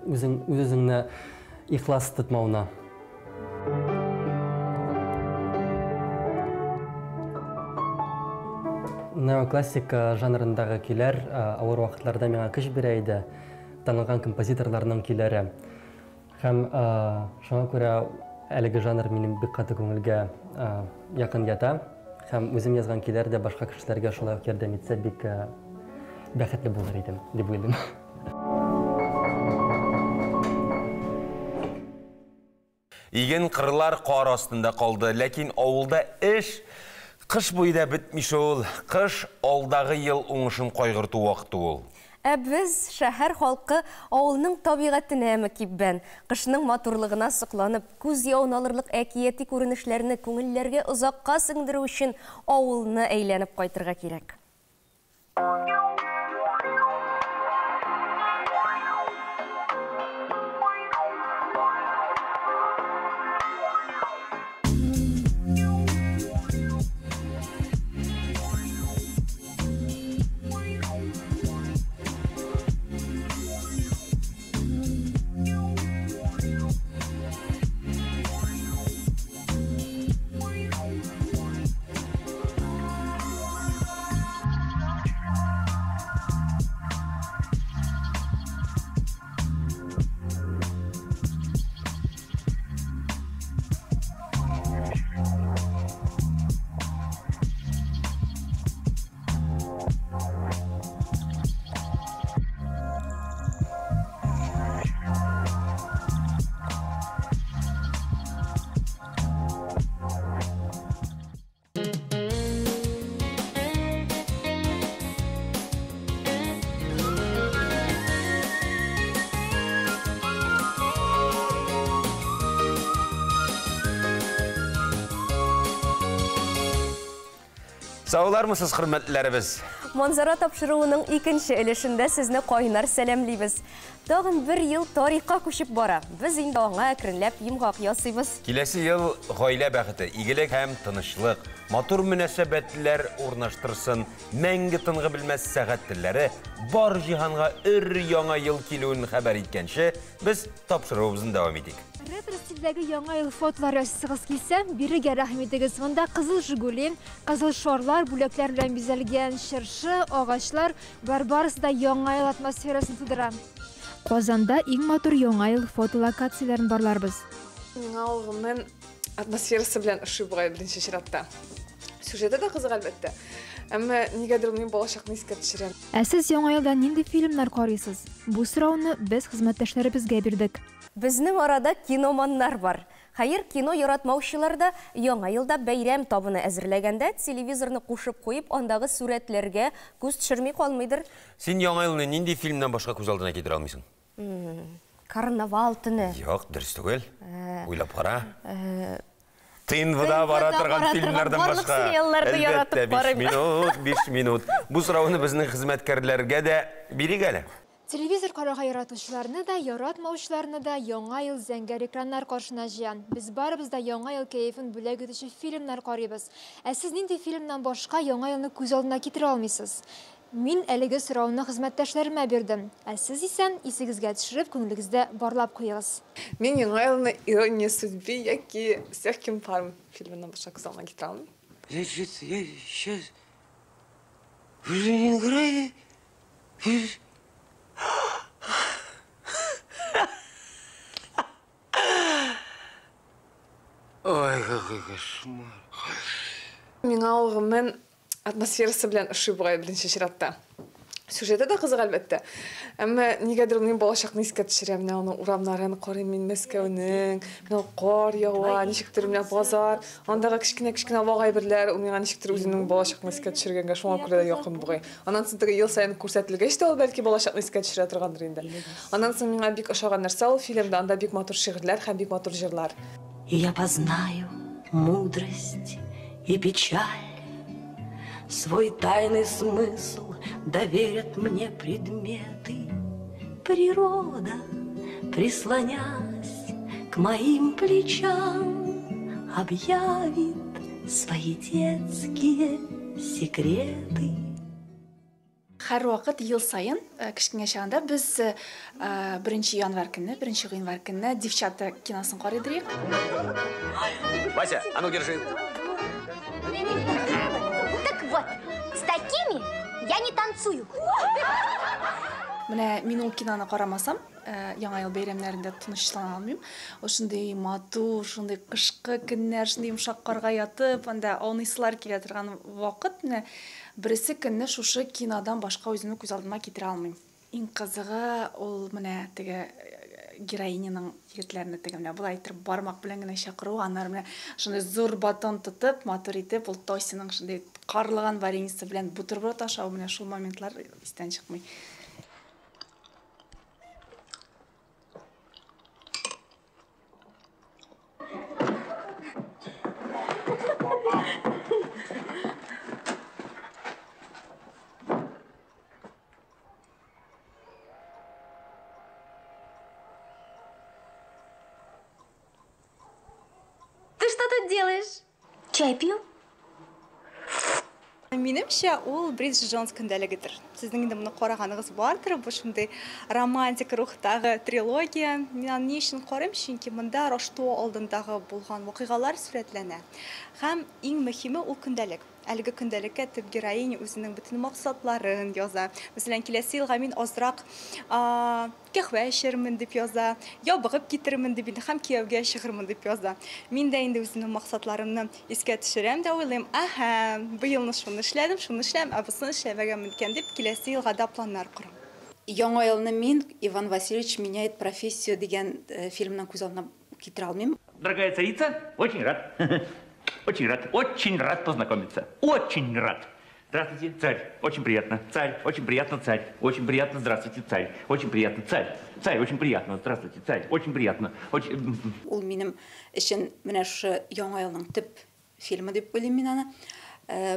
үз-үзеңне ихлас тотмауны. Неоклассика жанрындагы көйләр авыр вакытларда миңа көч бирә иде. Танылган композиторларның көйләре. Һәм шуңа күрә әлеге жанр минем бик каты күңелгә якын ята. Һәм үзем язган көйләр дә башка кешеләргә шулай ук ярдәм итсә, бик бәхетле булыр идем, дип уйлыйм. Иген кырлар кар астында калды, ләкин авылда эш кыш буе да бетми шул. Кыш алдагы ел уңышын кайгырту вакыты ул. Ә без, шәһәр халкы, авылның табигатенә мөкиббән. Кышның матурлыгына сокланып, күз явын алырлык әкияти күренешләрне күңелләргә озакка сеңдерү өчен авылны әйләнеп кайтырга кирәк. Саулармысыз, хөрмәтләребез? Манзара тапшыруының икенче өлешендә сезне кайнар сәламлибез. Тагын бер ел тарихка күчеп бара. Без инде аңа әкренләп йомгак ясыйбыз. Киләсе ел гаилә бәхете, игелек һәм тынычлык, матур мөнәсәбәтләр урнаштырсын, мәңге тынгы белмәс сәгать телләре бар җиһанга өр яңа ел килүен хәбәр иткәнче, без тапшыруыбызны дәвам итик. Ретро стильдәге яңа ел фотолар ясыйсыгыз килсә, бирегә рәхим итегез. Монда кызыл Жигули, кызыл шарлар, бүләкләр белән бизәлгән чыршы, агачлар, болар барысы да яңа ел атмосферасын тудыра. Казанда иң матур яңа ел фотолокацияләрен барларбыз. Миңа ул гомумән атмосферасы белән ошый бугай беренче чиратта. Сюжеты да кызык әлбәттә. Әмма нигәдер мин балачакны искә төшерәм. Ә сез яңа елда нинди фильмнар карыйсыз? Бу сорауны без хезмәттәшләребезгә бирдек. Безнең арада киноманнар бар. Хәер, кино яратмаучылар да яңа елда бәйрәм табыны әзерләгәндә телевизорны кушып куеп, андагы сурәтләргә күз төшерми калмыйдыр. Син яңа елны нинди фильмнан башка күз алдына китерә алмыйсың? Карнавал төне. Юк, дөрес түгел. Уйлап кара. ТНВда бара торган фильмнардан башка. Барлык сериалларны яратып карыйм. 5 минут, 5 минут. Бу сорауны безнең хезмәткәрләргә дә бирик әле. Телевизор карарга яратучыларны да, яратмаучыларны да яңа ел зәңгәр экраннар каршына җыя. Без барыбыз да яңа ел кәефен бүләк итүче фильмнар карыйбыз. Ә сез нинди фильмнан башка яңа елны күз алдына китерә алмыйсыз? Мин әлеге сорауны хезмәттәшләремә бирдем. Ә сез исә исегезгә төшереп, күңелегездә барлап куегыз. Мин яңа елны «Ирония судьбы» яки «С легким паром» фильмыннан башка күз алдына китерә алмыйм. Значит, я сейчас в Ленинграде. Ой, какой кошмар. Миңа ул гомумән атмосферасы белән ошый бугай беренче чиратта. Сюжеты да кызык әлбәттә. Әмма нигәдер мин балачакны искә төшерәм. Менә аның урамнарын карыйм мин Мәскәүнең, менә кар ява, ничектер менә базар, андагы кечкенә-кечкенә вак әйберләр, ул миңа ничектер үземнең балачакны искә төшергәнгә шуңа күрә дә якын бугай. Аннан соң теге ел саен күрсәтелгәч тә ул бәлки балачакны искә төшерә торгандыр инде. Аннан соң миңа бик ошаган нәрсә ул фильмда, анда бик матур шигырьләр һәм бик матур җырлар. И я познаю мудрость и печаль, свой тайный смысл доверят мне предметы. Природа, прислонясь к моим плечам, объявит свои детские секреты. Һәрвакыт ел саен кечкенә чагында без 1 январь көнне, 1 гыйнвар көнне Девчата киносын карый идек. Вася, а ну держи. Так вот, с такими я не танцую. Менә мин ул киноны карамасам, Яңа ел бәйрәмнәрендә тынычлана алмыйм. Ул шундый матур, шундый кышкы көннәр, шундый йомшак карга ятып, анда ауныйсылар килә торган вакыт. Менә берсе көнне шушы кинодан башка үземне күз алдыма китерә алмыйм. Иң кызыгы ул менә теге героиняның егетләрне теге менә болай итеп бармак белән генә чакыру, аннары менә шундый зур батон тотып, матур итеп, ул Тосиның шундый карлыган вареньесы белән бутерброд ашау, менә шул моментлар истән чыкмый. тут делаешь? Чай пью? Минемчә, ул Бриджит Джонс көндәлегедер. Сезнең инде моны караганыгыз бардыр. Бу шундый романтик рухтагы трилогия. Мин аны ни өчен карыйм? Чөнки монда Раштуа алдындагы булган вакыйгалар сурәтләнә. Һәм иң мөһиме ул көндәлек. Әлеге көндәлеккә төп героиня үзенең бөтен максатларын яза. Мәсәлән, киләсе елга мин азрак каһвә эчәрмен дип яза, ябыгып китермен дип инде һәм кияүгә чыгырмын дип яза. Мин дә инде үземнең максатларымны искә төшерәм дә уйлыйм, әһә, быелны шуны эшләдем, шуны эшләдем, ә бусын эшләмәгәнмен икән дип киләсе елга да планнар корам. Яңа елны мин Иван Васильевич меняет профессию дигән фильмнан күз алдына китерә алмыйм. Дорогая царица, очень рад. Очень рад познакомиться. Очень рад. Здравствуйте, царь. Очень приятно. Царь, очень приятно, царь. Очень приятно, здравствуйте, царь. Очень приятно, царь. Царь, очень приятно, здравствуйте, царь. Очень приятно. Очень... Ул минем өчен менә шушы Яңа елның төп фильмы дип уйлыйм мин аны.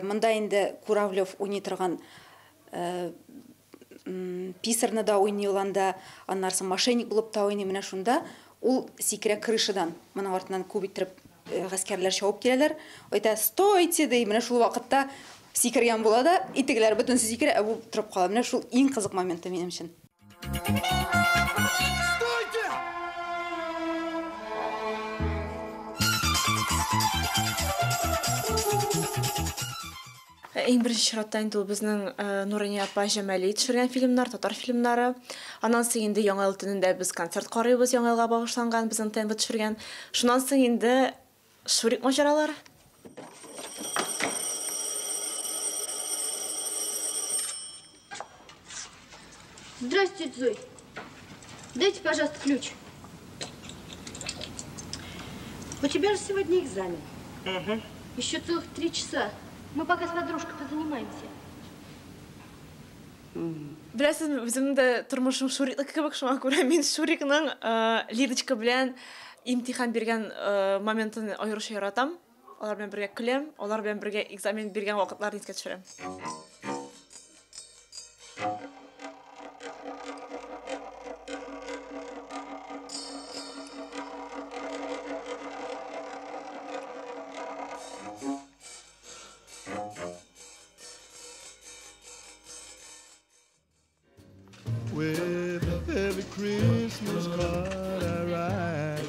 Монда инде Куравлев уйный торган писарны да уйный ул анда, аннары соң мошенник булып та уйный. Менә шунда ул сикерә крышадан. Моның артыннан күп иттереп гаскәрләр чабып киләләр. Әйтә, стойте, ди. Менә шул вакытта сикергән була да, итекләр бөтенесе сикерә, ә бу торып кала. Менә шул иң кызык моменты минем өчен. Стойте! Иң беренче чиратта инде ул безнең Нурания апа Җәмали төшергән фильмнар, татар фильмнары. Аннан соң инде Яңа ел төнендә без концерт карыйбыз, Яңа елга багышланган, безнең ТНВ төшергән. Шуннан соң инде Шурик маҗаралары. Здрасте, Зой. Дайте, пожалуйста, ключ. У тебя же сегодня экзамен. Угу. Еще целых 3 часа. Мы пока с подружкой позанимаемся. Беләсезме, үземнең дә тормышым Шурикныкы кебек, шуңа күрә мин Шурикның Лидочка белән имтихан биргән моментын аеруча яратам. Алар белән бергә көләм, алар белән бергә экзамен биргән вакытларны искә төшерәм. With every Christmas card I write.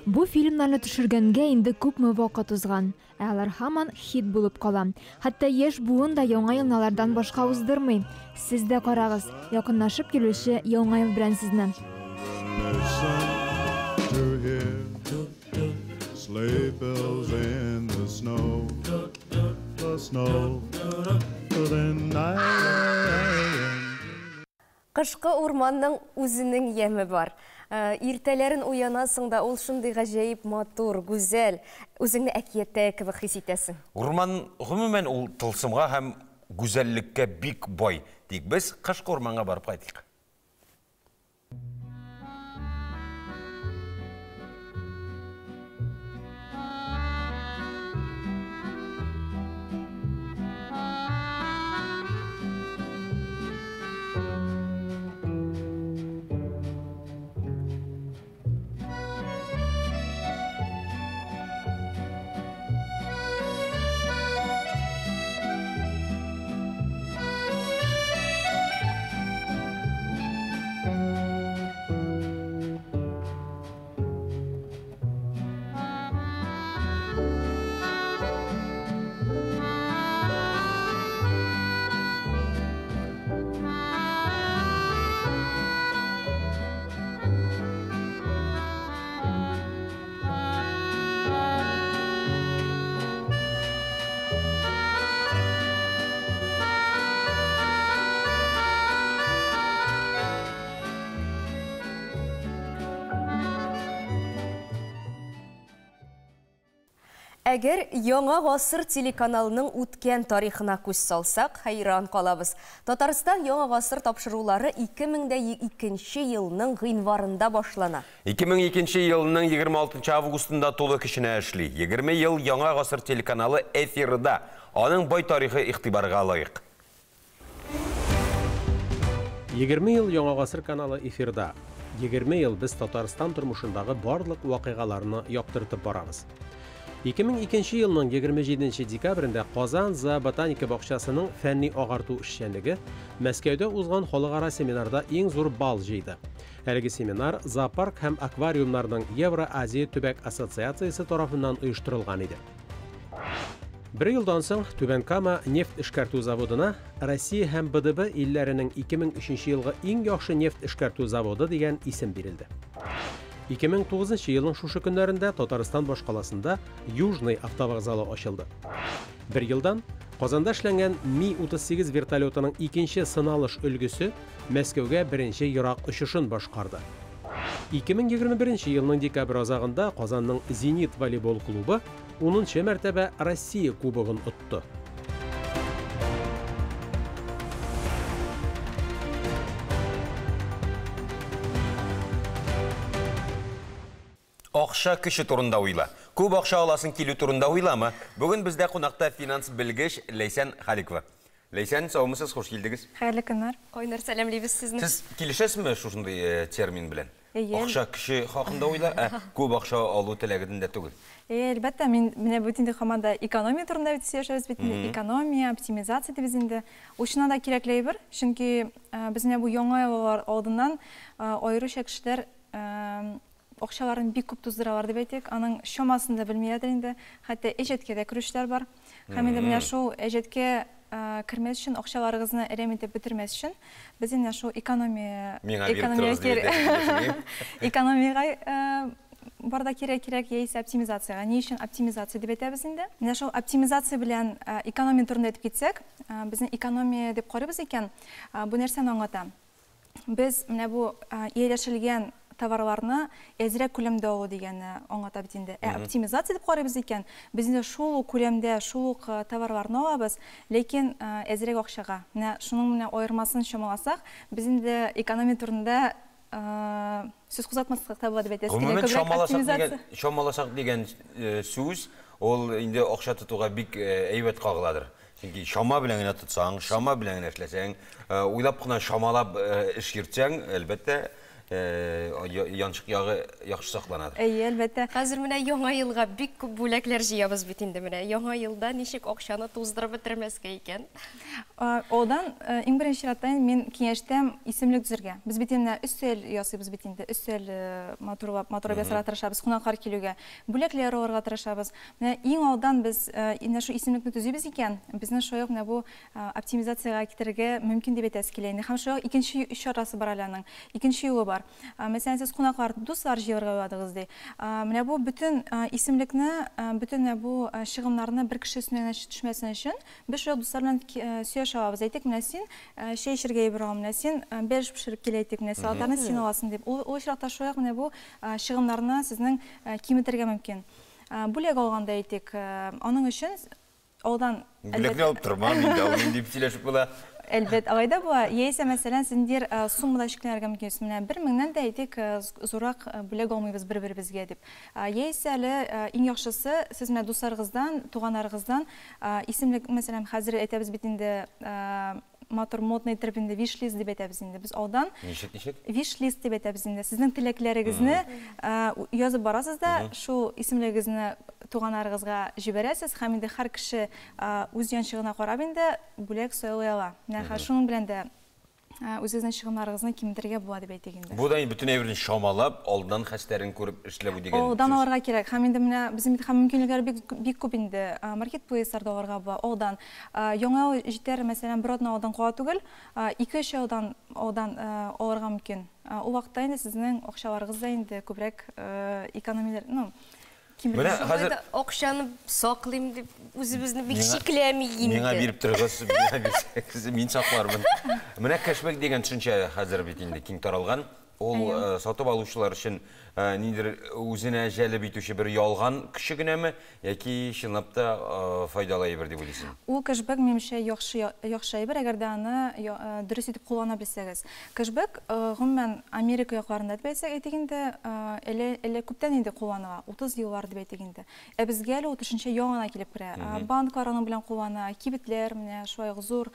Бу фильмнарны төшергәнгә инде күпме вакыт узган, ә алар һаман хит булып кала. Хәтта яшь буын да Яңа елны алардан башка уздырмый. Сез дә карагыз, якынлашып килүче Яңа ел белән сезне. Sleigh bells in the snow, the snow, then I. Кышкы урманның үзенең яме бар. Иртәләрен уянасың да, ул шундый гаҗәеп матур, гүзәл, үзеңне әкияттә кебек хис итәсең. Урман гомумән ул тылсымга һәм гүзәллеккә бик бай. Тик без кышкы урманга барып кайтыйк. Әгәр Яңа гасыр телеканалының үткән тарихына күз салсак, хәйран калабыз. Татарстан Яңа гасыр тапшырулары 2002 елның гыйнварында башлана. 2002 елның 26 августында тулы көченә эшли. 20 ел Яңа гасыр телеканалы эфирда. Аның бай тарихы игътибарга лаек. 20 ел Яңа гасыр каналы эфирда. 20 ел без Татарстан тормышындагы барлык вакыйгаларны яктыртып барабыз. 2002 елның 27 декабрендә Казан зооботаника бакчасының фәнни-агарту эшчәнлеге Мәскәүдә узган халыкара семинарда иң зур балл җыйды. Әлеге семинар зоопарк һәм аквариумнарның Евро-Азия төбәк ассоциациясе тарафыннан оештырылган иде. Бер елдан соң Түбән Кама нефть эшкәртү заводына Россия һәм БДБ илләренең 2003 елгы иң яхшы нефть эшкәртү заводы дигән исем бирелде. 2009 елның шушы көннәрендә Татарстан башкаласында Южный автовокзалы ачылды. Бер елдан Казанда эшләнгән Ми-38 вертолетының икенче сыналыш өлгесе Мәскәүгә беренче ерак очышын башкарды. 2021 елның декабрь азагында Казанның Зенит волейбол клубы 10 мәртәбә Россия кубогын отты. Акча көче турында уйла. Күп акча аласың килү турында уйламы? Бүген бездә кунакта финанс белгеч Ләйсән Халикова. Ләйсән, саумысыз, хуш килдегез. Хәерле көннәр. Кайнар сәламлибез сезне. Сез килешәсезме шушындый э, термин белән? Әйе. Акча көче хакында уйла, ә күп акча алу теләгендә түгел. Әйе, әлбәттә, мин менә бит инде һаман да экономия турында бит сөйләшәбез бит инде. Экономия, оптимизация дибез инде. Ул чыннан да кирәкле әйбер, чөнки э, без менә бу яңа еллар алдыннан э, аеруча кешеләр акчаларын бик күп туздыралар дип әйтик, аның чамасын да белмиләрдер инде. Хәтта әҗәткә дә керүчеләр бар. Һәм инде менә шул әҗәткә кермәс өчен, акчаларыгызны әрәм итеп бетермәс өчен, без инде шул экономия Миңа биреп торыгыз дип әйтәсез, экономиягә бар да кирәк кирәк яисә оптимизациягә. Ни өчен оптимизация дип әйтәбез инде? Менә шул оптимизация белән экономия турында әйтеп китсәк, безнең экономия дип карыйбыз икән, бу нәрсәне аңлата? Без менә бу ияләшелгән товарларны әзрәк күләмдә алу дигәнне аңлата бит инде. Ә оптимизация дип карыйбыз икән, без инде шул ук күләмдә, шул ук товарларны алабыз, ләкин әзрәк акчага. Менә шуның менә аермасын чамаласак, без инде экономия турында сүз кузгатмаслык та була дип әйтәсе килә. Гомумән, чамаласак дигән, чамаласак дигән сүз, ул инде акча тотуга бик әйбәт кагыладыр. Чөнки чама белән генә тотсаң, чама белән генә эшләсәң, уйлап кына чамалап эш йөртсәң, әлбәттә, янчык ягы яхшы сакланадыр. Әйе, әлбәттә. Хәзер менә Яңа елга бик күп бүләкләр җыябыз бит инде менә. Яңа елда ничек акчаны туздырып бетермәскә икән? Алдан, иң беренче чиратта мин киңәштәм исемлек төзергә. Без бит инде өстәл ясыйбыз бит инде, өстәл матурлап, матурлап ясарга тырышабыз, кунаклар килүгә. Бүләкләр алырга тырышабыз. Менә иң алдан без менә шул исемлекне төзибез икән, безне шулай ук менә бу оптимизациягә китерергә мөмкин дип әйтәсе килә инде. Һәм шулай ук икенче чарасы бар әле аның, икенче юлы бар. Мәсәлән, сез кунаклар, дуслар җыелырга уйладыгыз ди. Менә бу бөтен исемлекне, бөтен менә бу чыгымнарны бер кеше өстенә генә төшмәсен өчен, без шулай ук дуслар белән сөйләшә алабыз. Әйтик, менә син чәй эчәргә әйбер ал, менә син бәлеш пешереп кил, әйтик, менә салатларны син аласың дип. Ул очракта шулай ук менә бу чыгымнарны сезнең киметергә мөмкин. Бүләк алганда әйтик, аның өчен алдан Бүләкне алып тормам инде, алмыйм дип сөйләшеп була. Әлбәт, алай да була. Яисә, мәсәлән, син ниндидер суммада чикләнергә мөмкинсең. Менә бер меңнән дә әйтик, зуррак бүләк алмыйбыз бер-беребезгә дип. Яисә әле иң яхшысы, сез менә дусларыгыздан, туганнарыгыздан исемлек, мәсәлән, хәзер әйтәбез бит инде, матур модный иттереп инде виш-лист дип әйтәбез инде. Без алдан Ничек, ничек? Виш-лист дип әйтәбез инде. Сезнең теләкләрегезне язып барасыз да, шул исемлегегезне туганнарыгызга җибәрәсез һәм инде һәр кеше үз янчыгына карап инде бүләк сайлый ала. Менә хәзер шуның белән дә үзегезнең чыгымнарыгызны киметергә була дип әйтик инде. Бу да инде бөтен әйберне чамалап, алдан хәстәрен күреп эшләү дигән сүз. Алдан алырга кирәк. Һәм инде менә безнең бит һәм мөмкинлекләр бик бик күп инде. Маркетплейсларда алырга була, алдан. Яңа ел җитәр, мәсәлән, бер атна алдан кала түгел, ике-өч ай алдан алдан алырга мөмкин. Ул вакытта инде сезнең акчаларыгыз да инде күбрәк экономияләр, ну, Менә хәзер акчаны саклыйм дип үзебезне бик чикләми инде. Миңа биреп торыгыз, миңа бирсәгез, мин саклармын. Менә кэшбэк дигән төшенчә хәзер бит инде киң таралган. Ул сатып алучылар өчен ниндидер үзенә җәлеп итүче бер ялган көче генәме яки чынлап та файдалы әйбер дип уйлыйсызмы? Ул кэшбэк, минемчә, яхшы яхшы әйбер, әгәр дә аны дөрес итеп куллана белсәгез. Кэшбэк, гомумән, Америка якларында дип әйтсәк, әйтик инде, әле әле күптән инде кулланыла, 30 еллар дип әйтик инде. Ә безгә әле ул төшенчә яңа гына килеп керә. Банклар аның белән куллана, кибетләр менә шулай ук зур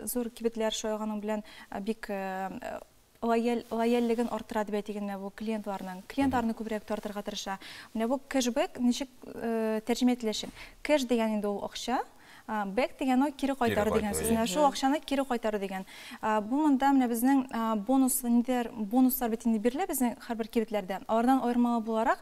зур кибетләр шулай ук аның белән бик лояльлеген арттыра дип әйтик менә бу клиентларның. Клиентларны күбрәк тартырга тырыша. Менә бу кэшбэк ничек тәрҗемә ителәчәк? Кэш дигән инде ул акча, бэк дигән ул кире кайтару дигән сүз. Менә шул акчаны кире кайтару дигән. Бу монда менә безнең бонус, ниндидер бонуслар бит инде бирелә безнең һәрбер кибетләрдә. Алардан аермалы буларак,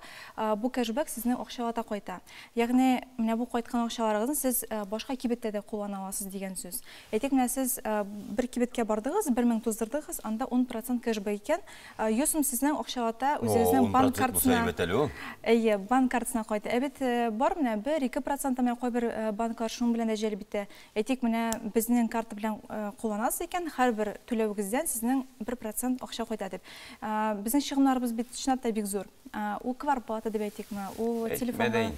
бу кэшбэк сезнең акчалата кайта. Ягъни менә бу кайткан акчаларыгызны сез башка кибеттә дә куллана аласыз дигән сүз. Әйтик, менә сез бер кибеткә бардыгыз, 1000 туздырдыгыз, анда 10% кэшбэк икән. 100 сум сезнең акчалата үзегезнең банк картасына. Әйе, банк картасына кайта. Ә бит бар менә 1-2% менә кайбер банклар шуның белән дә җәлеп итә. Әйтик, менә безнең карта белән кулланасыз икән, һәрбер түләвегездән сезнең 1% акча кайта дип. Безнең чыгымнарыбыз бит чынлап та бик зур. Ул кварплата дип әйтикме, ул телефонга.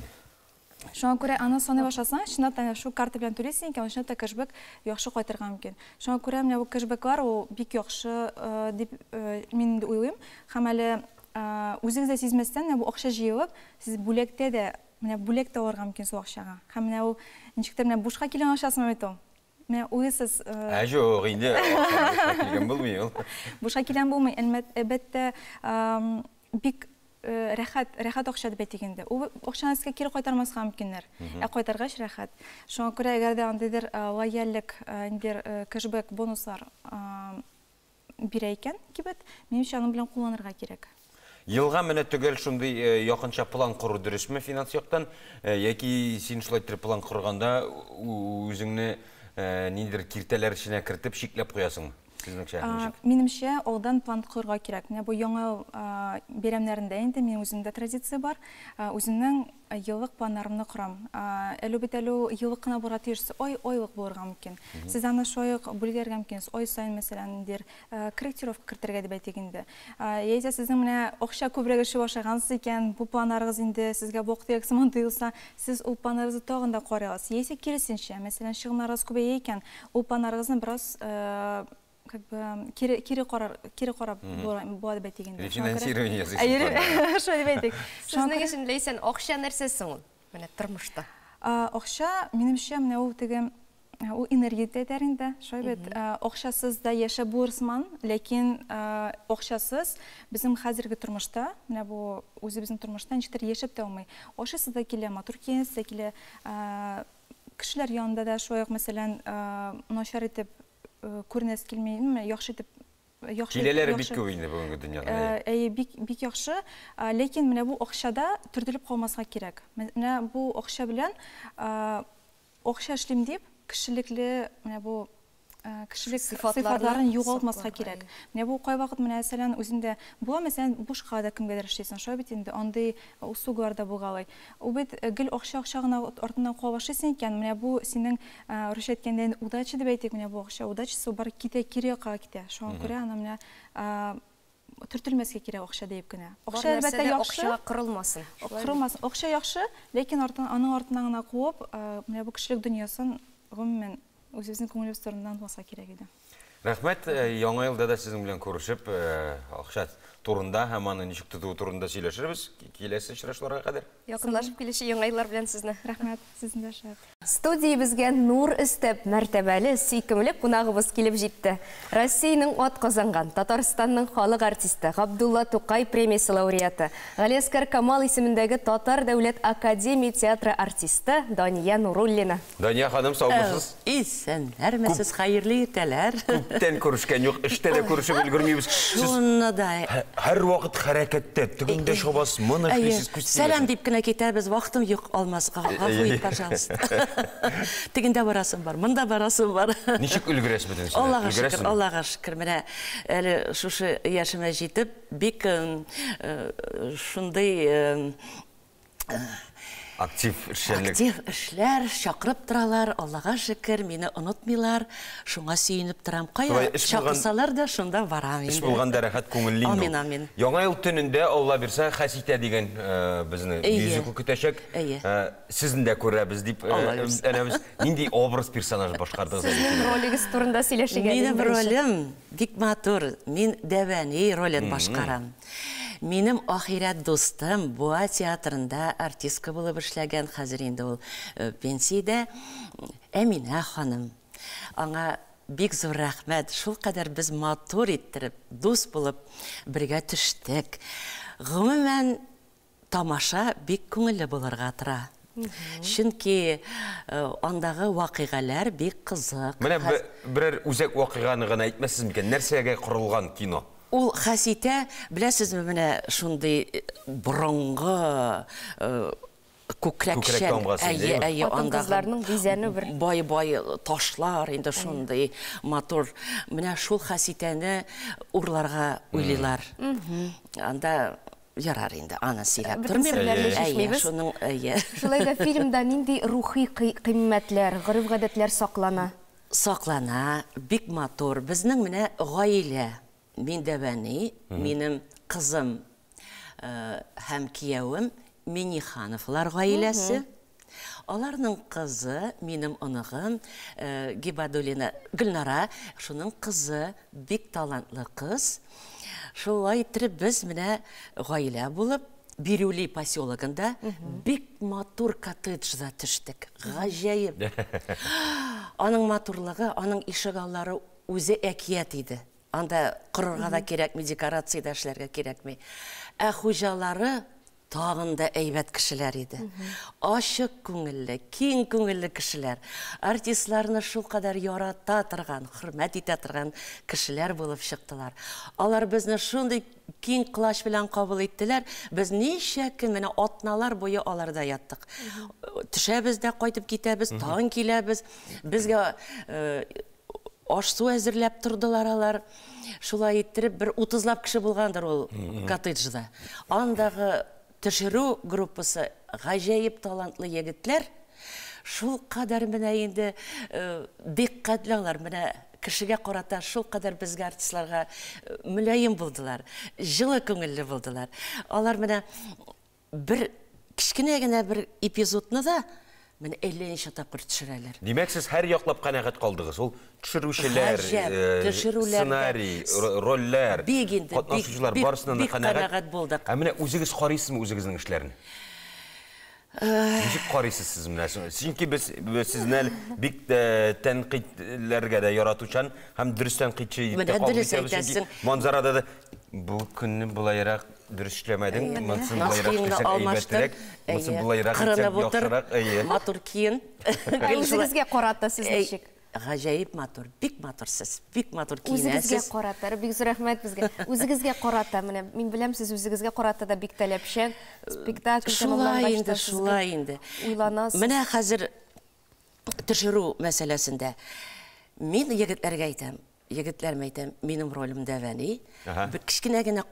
Шуңа күрә аны саный башласаң, чынлап та шул карта белән түлисең икән, чынлап та кэшбэк яхшы кайтырга мөмкин. Шуңа күрә менә бу кэшбэклар ул бик яхшы дип мин инде уйлыйм. Һәм әле үзегез дә сизмәстән менә бу акча җыелып, сез бүләктә дә, менә бүләк тә алырга мөмкин шул акчага. Һәм менә ул ничектер менә бушка килгән акчасымы бит ул? Менә уйлыйсыз. Ә юк, инде бушка килгән булмый ул. Бушка килгән булмый, әлбәттә, бик рәхәт, рәхәт акча дип әйтик инде. Ул акчаны сезгә кире кайтармаска мөмкиннәр. Ә кайтаргач рәхәт. Шуңа күрә әгәр дә андыйдыр лояльлек, ниндидер кэшбэк, бонуслар бирә икән кибет, минемчә, аның белән кулланырга кирәк. Елга менә төгәл шундый якынча план кору дөресме финанс яктан, яки син шулай итеп план корганда үзеңне ниндидер киртәләр эченә кертеп чикләп куясыңмы? Сезнеңчә ничек? Минемчә, алдан план корырга кирәк. Менә бу яңа ел бәйрәмнәрендә инде минем үземдә традиция бар. Үземнең еллык планнарымны корам. Әле бит әле еллык кына булырга тиеш, ай айлык булырга мөмкин. Сез аны шулай ук бүлгәргә мөмкин. Ай саен, мәсәлән, ниндидер корректировка кертергә дип әйтик инде. Яисә сезнең менә акча күбрәк эшли башлагансыз икән, бу планнарыгыз инде сезгә вак-төяк сыман тоелса, сез ул планнарыгызны тагын да карый аласыз. Яисә киресенчә, мәсәлән, чыгымнарыгыз күбәя икән, ул планнарыгызны бераз как бы кире карар, кире карап була дип әйтик инде. Рефинансирование ясыйсың. Шулай дип әйтик. Сезнең өчен, Ләйсән, акча нәрсә соң ул? Менә тормышта. Акча, минемчә, менә ул теге ул энергия дә инде. Шулай бит, акчасыз да яшәп булыр сыман, ләкин акчасыз безнең хәзерге тормышта, менә бу үзебезнең тормышта ничектер яшәп тә алмый. Ашыйсы да килә, матур киенәсе дә килә. Кешеләр янында да шулай ук, мәсәлән, начар итеп күренәсе килми, яхшы итеп, яхшы. Киләләре бик күп инде бүгенге дөньяда. Әйе, бик бик яхшы, ләкин менә бу акчада төртелеп калмаска кирәк. Менә бу акча белән акча эшлим дип, кешелекле менә бу кешелек сыйфатларын югалтмаска кирәк. Менә бу кайвакыт менә мәсәлән үземдә була, мәсәлән, бушка да кемгәдер эшлисең, шулай бит инде, андый услугалар да булгалый. Ул бит гел акча гына артыннан куа башлыйсың икән, менә бу синең русча әйткәндә удача дип әйтик, менә бу акча удачасы бар китә, кире якка китә. Шуңа күрә аны менә төртелмәскә кирәк акча диеп кенә. Акча әлбәттә яхшы. Акча кырылмасын. Кырылмасын. Акча яхшы, ләкин аның артыннан гына куып, менә бу кешелек дөньясын гомумән үзебезнең күңелебез турында онытмаска кирәк иде. Рәхмәт, яңа елда да сезнең белән күрешеп, акча турында һәм аны ничек тоту турында сөйләшербез. Киләсе очрашуларга кадәр. Якынлашып килүче яңа еллар белән сезне. Рәхмәт, сезне дә шәп. Студиябезгә нур өстәп, мәртәбәле, сөйкемле кунагыбыз килеп җитте. Россиянең ат казанган, Татарстанның халык артисты, Габдулла Тукай премиясе лауреаты, Галиәсгар Камал исемендәге Татар дәүләт академия театры артисты Дания Нуруллина. Дания ханым, саумысыз? Исәннәрмесез, хәерле иртәләр. Күптән күрешкән юк, эштә дә күрешеп өлгермибез. Шуны да. Һәр вакыт хәрәкәттә, тегендә чабасыз, моны эшлисез, күз тимәсен. Сәлам дип кенә китәбез, вакытым юк алмаска. Гафу ит, пожалуйста. Тегендә барасым бар, монда барасым бар. Ничек өлгерәсез бөтенесенә? Аллага шөкер, Аллага шөкер. Менә әле шушы яшемә җитеп, бик шундый актив эшчәнлек. Актив эшләр, чакырып торалар, Аллага шөкер, мине онытмыйлар, шуңа сөенеп торам. Кая чакырсалар да, шунда барам инде. Эш булганда рәхәт, күңелле инде. Амин, амин. Яңа ел төнендә, Алла бирсә, Хәситә дигән безне мюзикл көтәчәк. Сезне дә күрәбез дип, әнә без нинди образ персонаж башкардыгыз? Сезнең ролегез турында сөйләшергә. Минем ролем бик матур. Мин Дәвәни ролен башкарам. Минем ахирәт дустым Буа театрында артистка булып эшләгән, хәзер инде ул пенсиядә, Әминә ханым. Аңа бик зур рәхмәт. Шулкадәр без матур иттереп, дус булып бергә төштек. Гомумән, тамаша бик күңелле булырга тора. Чөнки андагы вакыйгалар бик кызык. Менә берәр үзәк вакыйганы гына әйтмәссез микән? Нәрсәгә корылган кино? Ул хәситә, беләсезме, менә шундый борынгы күкрәкчән, әйе, әйе, андагы бизәнү бер бай-бай ташлар инде шундый матур. Менә шул хәситәне урларга уйлыйлар. Анда ярар инде, аны сөйләп тормыйм. Әйе, шуның, әйе. Шулай да фильмда нинди рухи кыйммәтләр, гореф-гадәтләр саклана? Саклана, бик матур. Безнең менә гаилә. Мин дәвәни, минем кызым һәм киявем Минихановлар гаиләсе. Аларның кызы, минем оныгым Гибадуллина Гөлнара, шуның кызы, бик талантлы кыз. Шулай иттереп без менә гаилә булып Бирюли поселогында бик матур коттеджда төштек. Гаҗәеп. Аның матурлыгы, аның ишегаллары үзе әкият иде. Анда корырга да кирәкми, декорация дә эшләргә кирәкми. Ә хуҗалары тагын да әйбәт кешеләр иде. Ачык күңелле, киң күңелле кешеләр. Артистларны шулкадәр ярата торган, хөрмәт итә торган кешеләр булып чыктылар. Алар безне шундый киң колач белән кабул иттеләр. Без ничә көн, менә атналар буе аларда яттык. Төшәбез дә кайтып китәбез, тагын киләбез. Безгә аш-су әзерләп тордылар алар. Шулай иттереп бер 30лап кеше булгандыр ул коттеджда. Андагы төшерү группасы гаҗәеп талантлы егетләр. Шул кадәр менә инде диккәтле алар, менә кешегә карата шул кадәр безгә артистларга мөлаем булдылар, җылы күңелле булдылар. Алар менә бер кечкенә генә бер эпизодны да менә әллә ничә тапкыр төшерәләр. Димәк, сез һәр яклап канәгать калдыгыз. Ул төшерүчеләр, сценарий, рольләр, катнашучылар барысыннан да канәгать булдык. Ә менә үзегез карыйсызмы үзегезнең эшләрен? Ничек карыйсыз сез менә? Чөнки без сезне әле бик тәнкыйтьләргә дә яратучан һәм дөрес тәнкыйтьче дип тә кабул итәбез. Чөнки манзарада да бу көнне болайрак дөрес эшләмәдең, монысын болайрак эшләсәң әйбәтрәк, монысын болайрак итсәң яхшырак, әйе. Матур киен. Үзегезгә карата сез ничек? Гаҗәеп матур, бик матур сез, бик матур киенәсез. Үзегезгә карата, бик зур рәхмәт безгә. Үзегезгә карата, менә мин беләм, сез үзегезгә карата да бик таләпчән. Спектакль тәмамлангач та шулай инде. Уйланасыз. Менә хәзер төшерү мәсьәләсендә мин егетләргә әйтәм, егетләрмә әйтәм, минем ролем дәвәни. Бер кечкенә генә